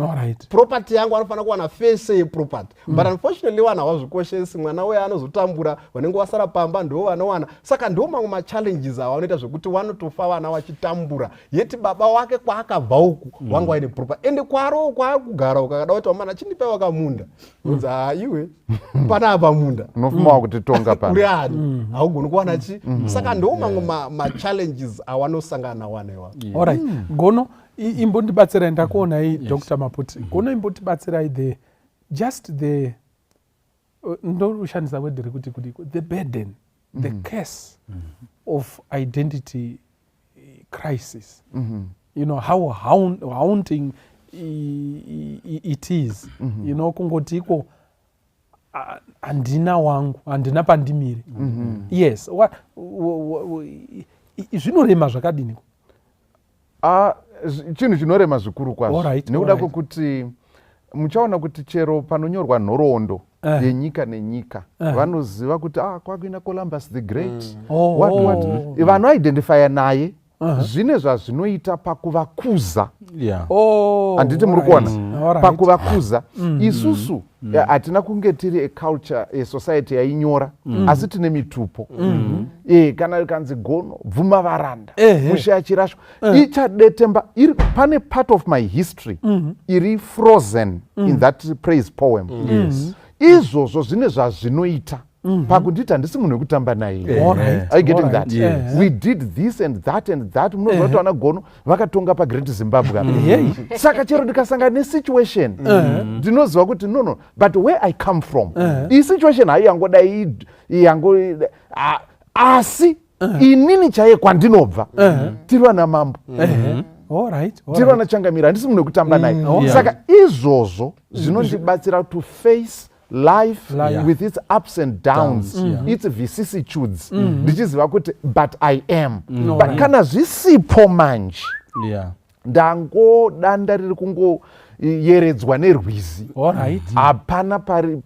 Property yangu anofanira kuwana fair share yeproperty. But unfortunately vanhu havazvikoshesi. Mwana uyo anozotambura, vanenge vasara pamba ndo vanowana. Saka ndo mamwe machallenges avanoita, zvekuti vanotofa vana vachitambura, yeti baba wake kwaakabva uku wanga waine property, ende kwaro kwaari kugara ukakada kuti wamana chindipai wakamunda, unzi ha, iwe panapa munda. Unofuma wakutitonga pano. Uri ani? Haugoni kuwana chi. Saka ndo mamwe machallenges awanosangana nawo ana iwawo. Alright, Gono, imbondibatsirai. Ndakuonai, Dr Maputi. Gono, imbotibatsirai the just the ndoshandisa word rekuti kudiko, the burden, the curse of identity crisis, how haunting it is, kungoti iko handina wangu, handina pandimire. Yes, zvinorema zvakadiniko? Ah, chinhu chinorema zvikuru kwazvo, nekuda kwekuti muchaona kuti chero panonyorwa nhoroondo yenyika nenyika, vanoziva kuti ah, kwakuina Columbus the Great, what, what. Vanoidentifya naye. Zvine zvazvinoita pakuvakuza. Handiti muri kuona? Pakuvakuza isusu hatina kunge tiri a culture, a society yainyora, asi tine mitupo. Kana kanzi Gono Bvuma Varanda, Mushaya Chirasho, ichadetemba iri pane part of my history iri frozen in that praise poem. Izvozvo zvine zvazvinoita pakunditi handisi munhu wekutamba naye. Are you getting that? Yes. We did this and that and that. Munoziva kuti vana Gono vakatonga paGreat Zimbabwe apa. Saka chero ndikasangana nesituation, ndinoziva kuti no, but where I come from, iyi situation hayi yangodai yango asi inini chaiye kwandinobva tiri vana mambo, tiri vana changamira, handisi munhu wekutamba naye. Saka izvozvo zvinondibatsira to face life, Life. with its ups and downs, Downs, yeah. its vicissitudes, ndichiziva kuti but I am, but kana zvisipo manje, ndangodanda riri kungoyeredzwa nerwizi. Hapana pari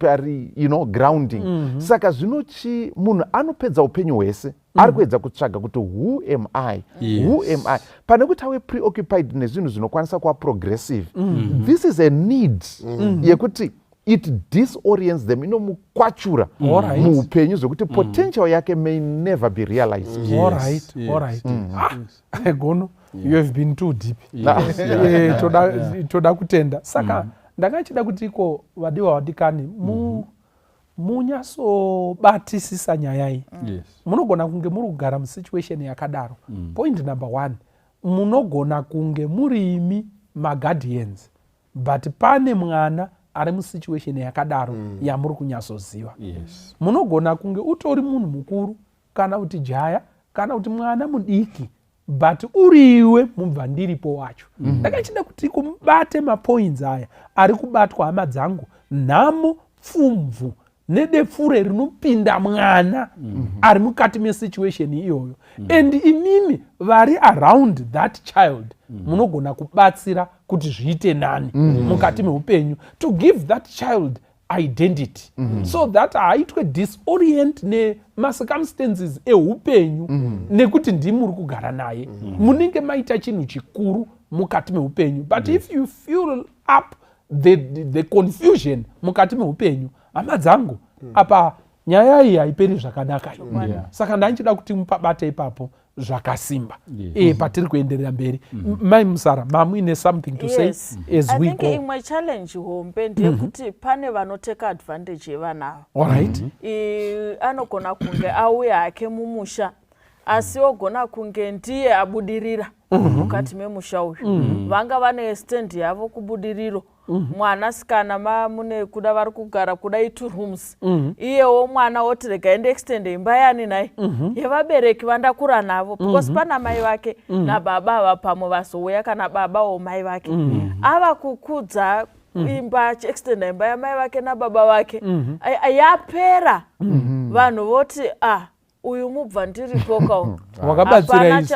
grounding. Saka zvinochi munhu anopedza upenyu hwese ari kuedza kutsvaga kuti who am I? Who am I? Pane kuti ave preoccupied nezvinhu zvinokwanisa kuva progressive. This is a need yekuti it disorients them, inomukwachura muupenyu zvekuti potential yake may never be realized. All right. Ah, Gono, you have been too deep. Toda kutenda. Saka ndanga chida kuti iko, vadiwa vadikani, munyatsobatisisa nyaya iyi. Munogona kunge muri kugara musituation yakadaro. Point number one, munogona kunge muri imi maguardians, but pane mwana ari musituation yakadaro yamuri kunyatsoziva. Munogona kunge utori munhu mukuru, kana kuti jaya, kana kuti mwana mudiki, but uriwe mubva ndiripo wacho. Ndakachida kuti kumubate mapoints aya ari kubatwa, hama dzangu. Nhamo pfumvu nedepfure rinopinda mwana ari mukati mesituation iyoyo, and imimi vari around that child munogona kubatsira kuti zviite nani mukati meupenyu, to give that child identity so that haaitwe disorient nemacircumstances eupenyu, nekuti ndimuri kugara naye. Munenge maita chinhu chikuru mukati meupenyu. But if you fuel up the confusion mukati meupenyu, hama dzangu, apa nyaya iyi haiperi zvakanaka. Saka ndanchida kuti mupabate ipapo zvakasimba. Patiri kuenderera mberi, Mai Musara, mamuine something to say as I we think go? Imwe challenge hombe ndeyekuti pane vanoteka advantage yevana ava. Anogona kunge auya hake mumusha, asi ogona kunge ndiye abudirira mukati memusha uyu. Vanga vane stand yavo kubudiriro. Mwanasikana mune kuda vari kugara kuda i2 rooms, iyewo mwana oti rega ende extend imba yani nai yevabereki vandakura navo, because pana mai vake nababa ava pamwe vazouya, kana baba wo mai vake ava kukudza imba, achiextenda imba yamai vake nababa vake. Yapera, vanhu voti ah. Uyu mubva ndiripo ka. Wakabatsira isu.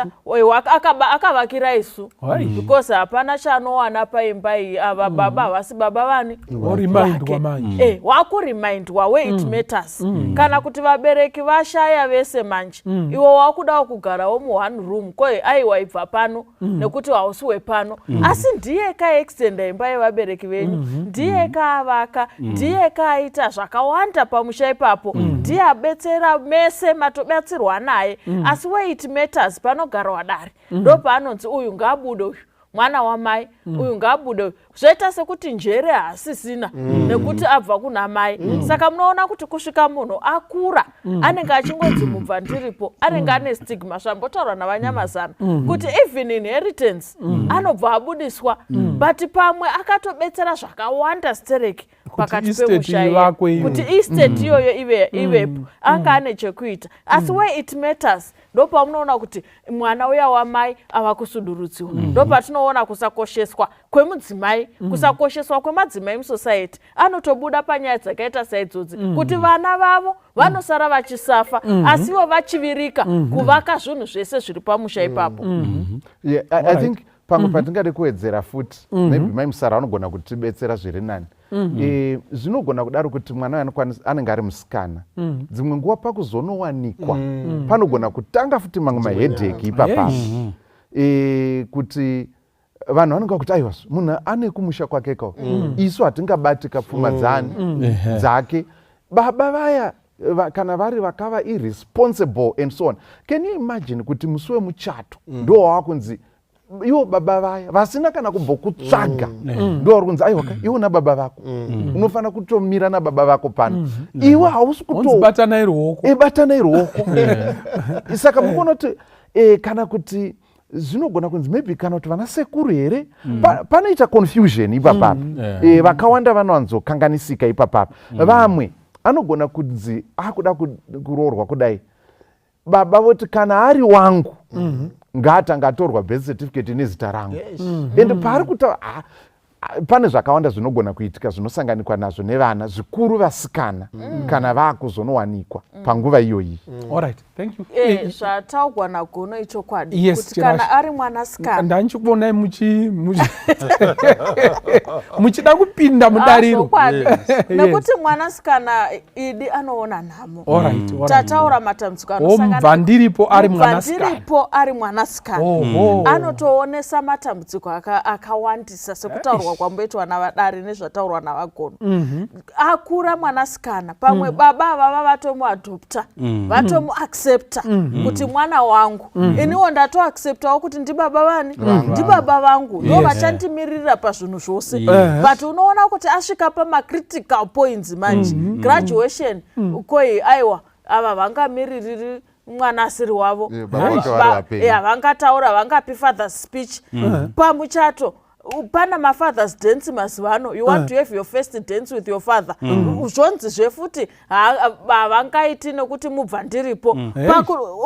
Akavakira isu because hapana chaanowana paimba iyi. Ava baba havasi baba vani. Orimindwa manje. Wakurimindwa where it matters. Kana kuti vabereki vashaya vese manje, iwe wakudawo kugarawo muone room, koi aiwa, ibva pano nekuti hausi wepano. Asi ndiye kaextenda imba yevabereki venyu, ndiye kaavaka, ndiye kaaita zvakawanda pamusha ipapo, ndiye abetsera mese, matobatsirwa naye. Asi where it matters, panogarwa dare, ndo paanonzi uyu ngaabude, uyu mwana wamai, uyu ngaabude uyu. Zvoita sekuti njere haasisina nekuti abva kuna mai. Saka munoona kuti kusvika munhu akura, anenge achingonzi mubva ndiripo, anenge ane stigma. Zvambotaurwa navanyamazana kuti even inheritance anobva abudiswa, but pamwe akatobetsera zvakawanda stereki pakati estate pemusha iye. ivakwe iyoyo. Kuti estate iyoyo ivepo, anga ane chekuita. Asi where it matters, ndo pamunoona kuti mwana uya wamai ava kusudurudziwa. Ndo patinoona kusakosheswa kwemudzimai, kusakosheswa kwemadzimai musociety. Anotobuda panyaya dzakaita saidzodzi kuti vana vavo vanosara vachisafa, asi ivo vachivirika kuvaka zvinhu zvese zviri pamusha ipapo. Yeah, I think pamwe patingade kuwedzera futi, maybe mai Musara vanogona kutibetsera zviri nani. Zvinogona kudaro kuti mwana uyu anenge ari musikana, dzimwe nguva pakuzonowanikwa panogona kutanga futi mamwe maheadache ipapapa, kuti vanhu vanonga kuti aiwa, munhu ane kumusha kwake kao, isu hatingabati kapfuma dzani dzake. Baba vaya kana vari vakava irresponsible and so on, can you imagine kuti musi wemuchato ndo wava kunzi ivo baba vaya vasina kana kumbokutsvaga ndo vari kunzi aiwa ka, iwe nababa vako unofanira kutomira nababa vako pano, iwe hausi kuto Onzi batanai ruoko. Batanai ruoko. Saka mukuona kuti kana kuti zvinogona kunzi maybe kana kuti vana sekuru here, panoita confusion ipapapa. Vakawanda vanowanzokanganisika ipapapa. Vamwe anogona kunzi akuda kuroorwa kudai, baba voti kana ari wangu ngaatanga atorwa birth certificate nezita rangu. And paari kutaura, ah, ah, pane zvakawanda zvinogona kuitika zvinosanganikwa nazvo nevana, zvikuru vasikana, kana vaakuzonowanikwa panguva iyoyi. Alright, thank you. Zvataurwa naGono ichokwadi Yes, kuti kana Chirasha. ari mwanasikana Ndanchikuonai muchida kupinda mudariro. Zvokwadi, nekuti mwanasikana idi anoona nhamo. Tataura matambudziko Mubva ndiripo ari Mubva mwanasikana. ndiripo ari mwanasikana anotoonesa matambudziko akawandisa sekutaurwa kwamboitwa navadare nezvataurwa navagono. Akura mwanasikana, pamwe baba avava vatomuadopta, vatomuaccepta kuti mwana wangu. Iniwo ndatoacceptawo kuti ndibaba vani, ndibaba vangu, ndo vachandimiririra pazvinhu zvose. But unoona kuti asvika pamacritical points manje, graduation, koi aiwa, ava vangamiririri mwana asiri wavo. Baba vake vari vapenyu. Havangataura, vangapi father's speech pamuchato. Pana mafathers dance mazuva ano. You want to have your first dance with your father, zvonzi zvefuti havangaiti nekuti mubva ndiripo.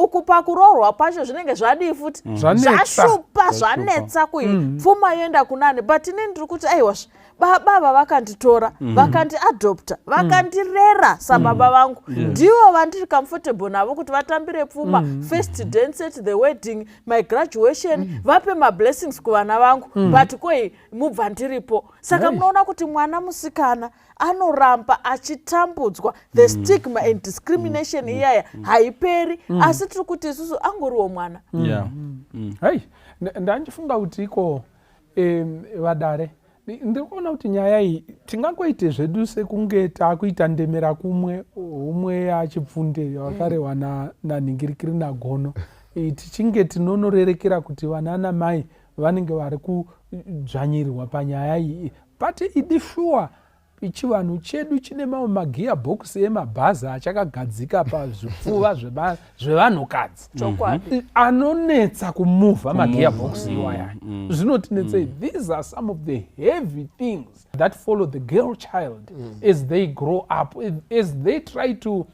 Uku pakuroorwa pacho zvinenge zvadii futi? Zvanetsa. Zvashupa, zvanetsa kui pfuma yoenda kunani? But inini ndiri kuti aiwazve, baba ava vakanditora, vakandiadopta, vakandirera sababa vangu, ndivo vandiri comfortable navo kuti vatambire pfuma, first dance at the wedding, my graduation, vape mablessings kuvana vangu. But koi mubva ndiripo. Saka munoona kuti mwana musikana anoramba achitambudzwa. The stigma and discrimination iyaya haiperi, asi tiri kuti isusu angoriwo mwana. Hei, ndandifunga kuti iko vadare, ndiri kuona kuti nyaya iyi tingangoite zvedu sekunge taakuita ndemera kumwe umwe achipfunde wakarehwa nanhingirikiri nagono. Tichinge tinonorerekera kuti vana namai vanenge vari kudzvanyirirwa panyaya iyi, but idi shuwa chivanhu chedu chine mamwe magearbox emabhazi achakagadzika pazvipfuva zvevanhukadzi anonetsa kumuvha magearbox iwaya. Zvinotinetsei. These are some of the heavy things that follow the girl child as they grow up, as they try to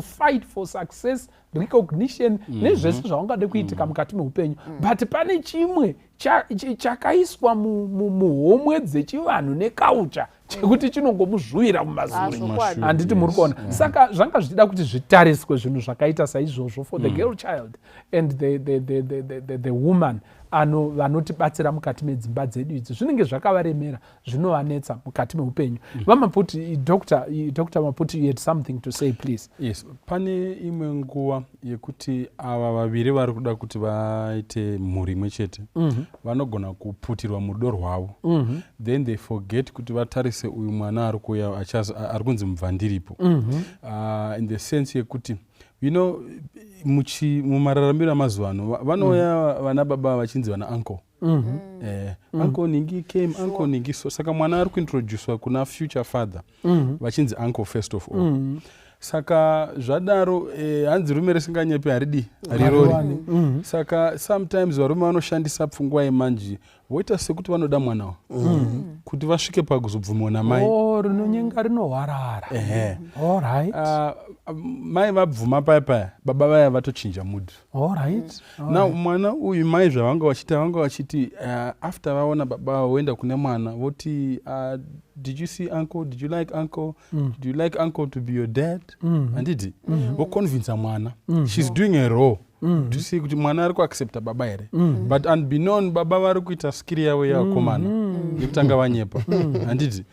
fight for success, recognition nezvese zvaungade kuitika mukati meupenyu. But pane chimwe chakaiswa muhomwe dzechivanhu neculture. Chekuti chinongomuzvuvira mumazuri. Handiti muri kuona? Saka zvanga zvichida kuti zvitariswe zvinhu zvakaita saizvozvo for the girl child and the woman ano vanotibatsira mukati medzimba dzedu idzi. Zvinenge zvakavaremera, zvinovanetsa mukati meupenyu. VaMaputi, Dr Maputi, you had something to say, please. Yes, pane imwe nguva yekuti ava vaviri vari kuda kuti vaite mhuri imwe chete, vanogona kuputirwa murudo rwavo, then they forget kuti vatarise uyu mwana ari kuuya ari kunzi mubvandiripo, in the sense yekuti mumararamiro amazuva ano vanouya vana baba vachinzi vana uncle. Uncle ningi came, uncle ningi. So saka mwana ari kuintroducwa kuna future father vachinzi uncle first of all. Saka zvadaro, hanzi rume risinganyepi haridi, harirori. Saka sometimes varume vanoshandisa pfungwa yemanji, voita sekuti vanoda mwanawo kuti vasvike pakuzobvumiwa namai. Oh, rinonyenga rinohwarara. Ehe. All right. Mai vabvuma paya paya, baba vaya vatochinja mood. All right. Now mwana uyu, mai zvavanga vachiita, vanga vachiti after vaona baba voenda kune mwana voti, "Did you see uncle? Did you like uncle? Do you like uncle to be your dad?" Handiti voconvinsa mwana? She's doing a role to see kuti mwana ari kuaccepta baba here, but unbeknown baba vari kuita skiri yavo yevakomana yekutanga vanyepa, handiti?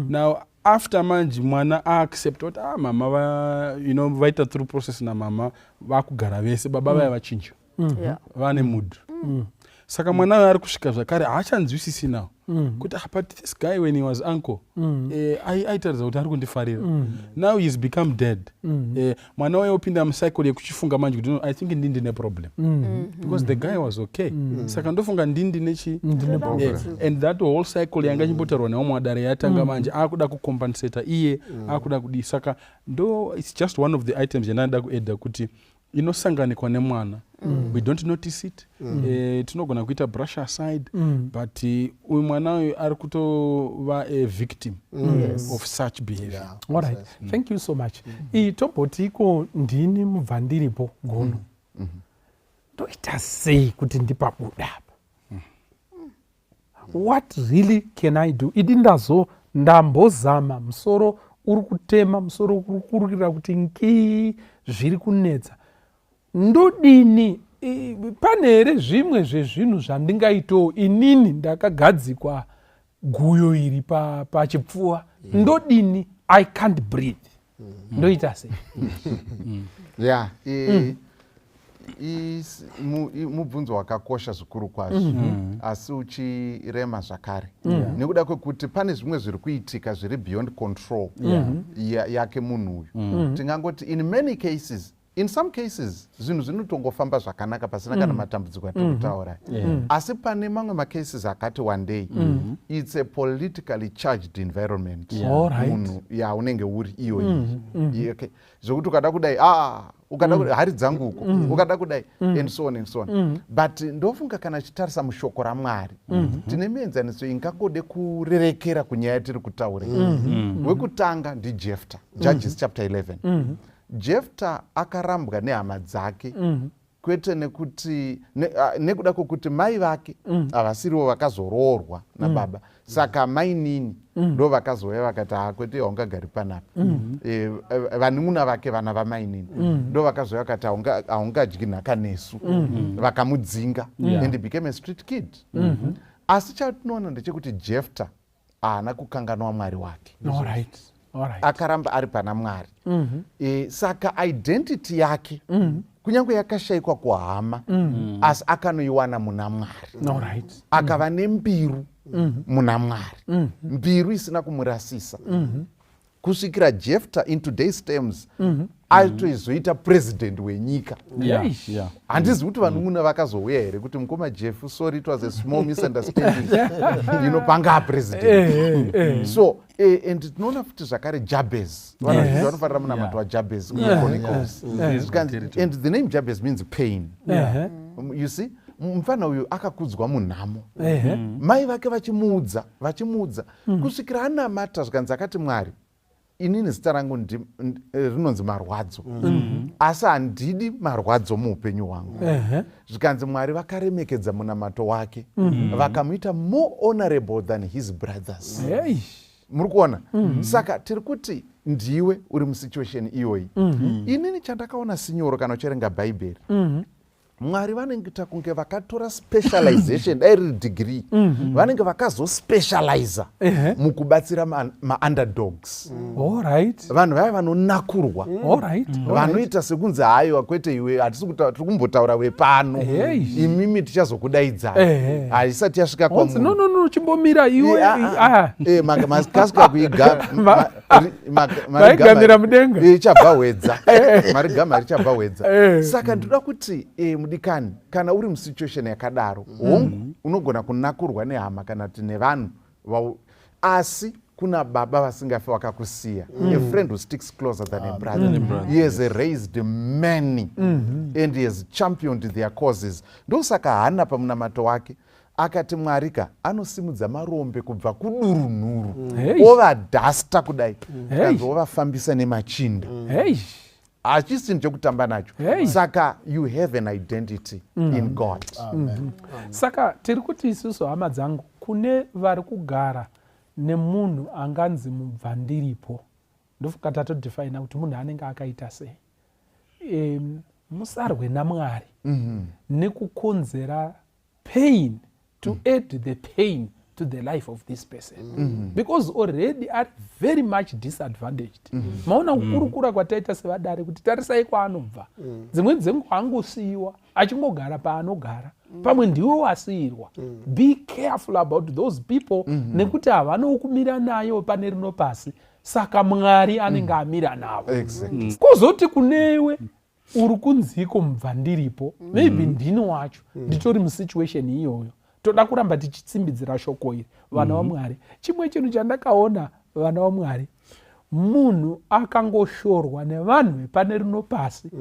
Now after manje mwana aaccepta kuti ah, mama va, vaita through process namama, vakugara vese, baba vaya vachinja, vane mood. Saka mwana uyo ari kusvika zvakare haachanzwisisi now kuti ah, but this guy when he was uncle, aitaridza kuti ari kundifarira. Now he's become dead. Mwana uyo opinda mucycle yekuchifunga manje kuti no, I think ndi ndine problem because the guy was okay, saka ndofunga ndi ndine chi Ndine problem. And that whole cycle yanga ichimbotaurwa neumwe wadare yatanga manje, akuda kucompensata iye, akuda kudii. Saka ndo it's just one of the items yandanoda kuadda kuti inosanganikwa nemwana. We don't notice it. Tinogona kuita brush aside, but uyu mwana uyu ari kutova a victim of such behavior. All right, thank you so much. Iyi tombotiko ndini mubvandiripo gono, ndoita sei kuti ndipabuda apa? What really can I do? Idi ndazo ndambozama, musoro uri kutema, musoro uri kurukira kuti nkii, zviri kunetsa, ndodini? Pane here zvimwe zvezvinhu zvandingaitawo inini ndakagadzikwa guyo iri pachipfuva? Ndodini? I can't breathe, ndoita sei? Ya, mubvunzo wakakosha zvikuru kwazvo, asi uchirema zvakare nekuda kwekuti pane zvimwe zviri kuitika zviri beyond control yake munhu uyu. Tingangoti in many cases, in some cases zvinhu zvinotongofamba zvakanaka pasina kana matambudziko atiri kutaura, asi pane mamwe macases akati one day it's a politically charged environment. Munhu yaunenge uri iyoyi. Okay, zvokuti ukada kudai, ah, ukada kudai, hari dzangu uko, ukada kudai, and so on and so on. But ndofunga kana chitarisa mushoko raMwari, tine mienzaniso ingangode kurerekera kunyaya yatiri kutaura. Wekutanga ndiJefta, Judges chapter 11. Jefta akarambwa nehama dzake, kwete nekuti nekuda kwokuti mai vake havasirivo vakazoroorwa nababa. Saka mainini ndo vakazouya vakati, "Ha, kwete, haungagari panapa." Vanun'una vake, vana vamainini, ndo vakazouya vakati, "Haungadyi nhaka nesu." Vakamudzinga and he became a street kid. Asi chatinoona ndechekuti Jefta haana kukanganwa Mwari wake. All right. All right. Akaramba ari pana Mwari. Saka identity yake, kunyange yakashayikwa kuhama, asi akanoiwana muna Mwari. All right. Akava nembiru muna Mwari, mbiru isina kumurasisa kusvikira Jefta in today's terms atoizoita president wenyika. Handizivi kuti vanun'una vakazouya here kuti, "Mukoma Jeff, sorry, it was a small misunderstanding." Panga president. So and tinoona futi zvakare Jabez. Vanhu vanofarira munamato waJabez kuChronicles. And the name Jabez means pain. You see, mufana uyu akakudzwa munhamo, mai vake vachimuudza, vachimuudza kusvikira anamata. Zvikanzi akati, "Mwari, inini zita rangu rinonzi marwadzo, asi handidi marwadzo muupenyu hwangu." Zvikanzi Mwari vakaremekedza munamato wake, vakamuita more honorable than his brothers. Hey. Muri kuona? Saka tiri kuti ndiwe uri musituation iyoyi. Inini chandakaona, sinyoro, kana uchiverenga Bhaibheri, Mwari vanenge kunge vakatora specialization, dai riri degree, vanenge vakazospecializa mukubatsira maunderdogs, vanhu vaya vanonakurwa, vanoita sekunzi haiwa, kwete iwe, hatisi tiri kumbotaura wepano, imimi tichazokudaidzai, haisati yasvika. Onzi, no, no, no, chimbomira iwe. Ah. Makasvika kuiga. Maigamira mudenga. Ichabva hwedza marigama, richabva hwedza. Saka ndinoda kuti mudikani, kana uri musituation yakadaro, hongu, unogona kunakurwa nehama kana kuti nevanhu asi kuna Baba vasingafi vakakusiya. A friend who sticks closer than a brother. He has raised many and he has championed their causes. Ndosaka Hana pamunamato wake akati Mwari ka anosimudza marombe kubva kudurunhuru, ovadhasta kudai, kanzi ovafambisa nemachinda. Hachisi chinhu chekutamba nacho. Saka you have an identity in God. Saka tiri kuti isusu, hama dzangu, kune vari kugara nemunhu anganzi mubvandiripo, ndofunga tatodefina kuti munhu anenge akaita sei. Musarwe naMwari nekukonzera pain, to add the pain to the life of this person, because already are very much disadvantaged. Maona kukurukura kwataita sevadare kuti tarisai kwaanobva. Dzimweni dzenguva angosiyiwa achingogara paanogara, pamwe ndiwe wasiyirwa. Be careful about those people, nekuti havanawo kumira nayo pane rino pasi, saka Mwari anenge amira navo. Kwozoti kunewe uri kunziko mubvandiripo, maybe ndini wacho nditori musituation iyoyo, toda kuramba tichitsimbidzira shoko iri, vana vaMwari. Chimwe chinhu chandakaona, vana vaMwari, munhu akangoshorwa nevanhu vepane rino pasi,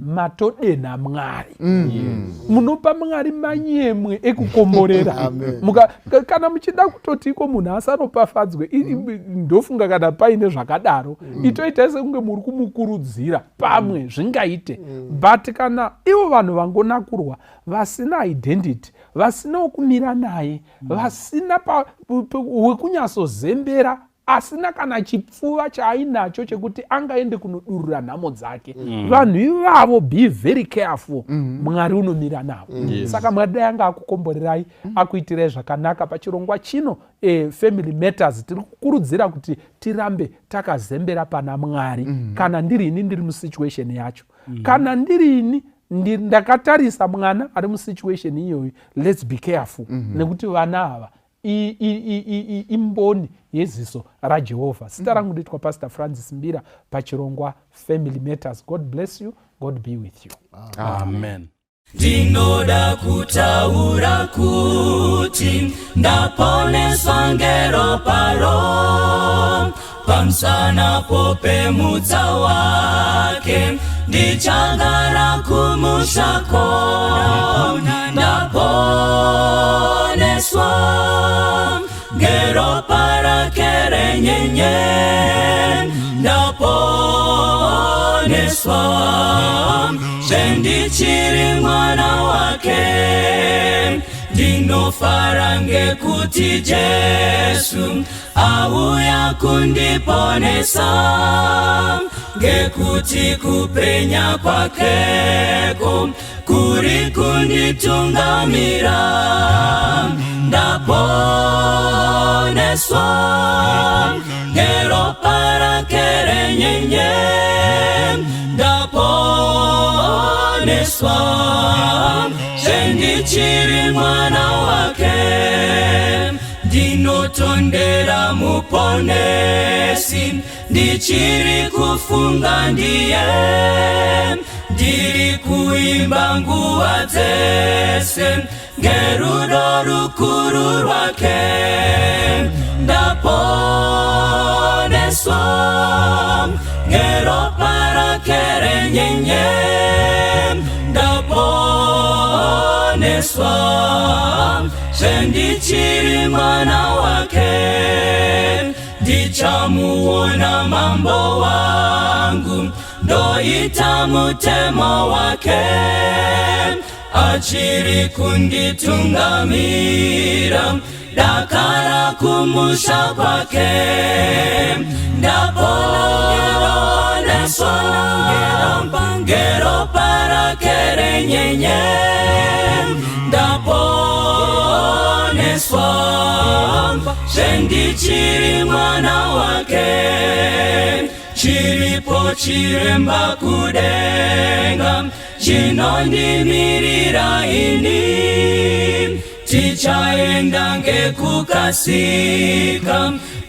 matodenha Mwari. Munopa Mwari manyemwe ekukomborera. Kana muchida kutoti iko munhu asaropafadzwe, ndofunga kana paine zvakadaro, itoitai sekunge muri kumukurudzira, pamwe zvingaite. But kana ivo vanhu vangonakurwa, vasina identity, vasina wekumira naye, vasina wekunyasozembera, asina kana chipfuva chaainacho chekuti angaende kunodurura nhamo dzake, vanhu ivavo, be very careful. Mwari unomira navo. Saka Mwari dai anga akukomborerai, akuitirai zvakanaka pachirongwa chino, Family Matters. Tiri kukurudzira kuti tirambe takazembera pana Mwari. Kana ndiri ini ndiri musituation yacho, kana ndiri ini ndakatarisa mwana ari musituation iyoyo, let's be careful, nekuti vana ava imboni yeziso raJehovha. Zita rangu ndoitwa Pastor Francis Mbira pachirongwa Family Matters. God bless you. God be with you. Amen. Ndinoda kutaura kuti ndaponeswa ngeroparo, pamusana pemutsa wake ndichagara kumushako. Ndaponeswa ngeropa rake renyenye, ndaponeswa zvendichiri mwana wake. Ndinofara ngekuti Jesu auya kundiponesa, ngekuti kupenya kwakeko kuri kunditungamira. Ndaponeswa ngeropa rake renyenye, ndaponeswa zvendichiri mwana wake. Ndinotondera Muponesi, ndichiri kufunga ndiye, ndiri kuimba nguva dzese ngerudo rukuru rwake. Ndaponeswa ngeropa rake renyenye, ndaponeswa zvendichiri mwana wake. Ndichamuona Mambo wangu, ndoita mutemo wake, achiri kunditungamira. Dakara kumusha kwake. Ndaponeswa ngeropa rake renyenye. Ndaponeswa zvendichiri mwana wake. Chiripo chiremba kudenga chinondimirira ini. Tichaenda ngekukasika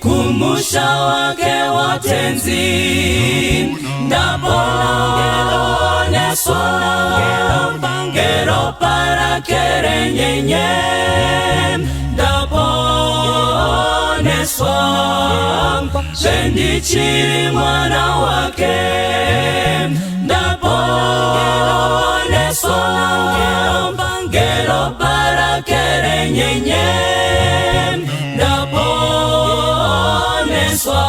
kumusha wake watenzi. Ndaponeswa ngeropa rake renyenye. Ndaponeswa zvendichiri mwana wake. Ndaponeswa ngeropa rake renyenye. Ndaponeswa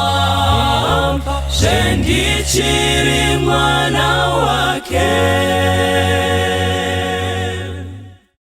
zvendichiri mwana wake.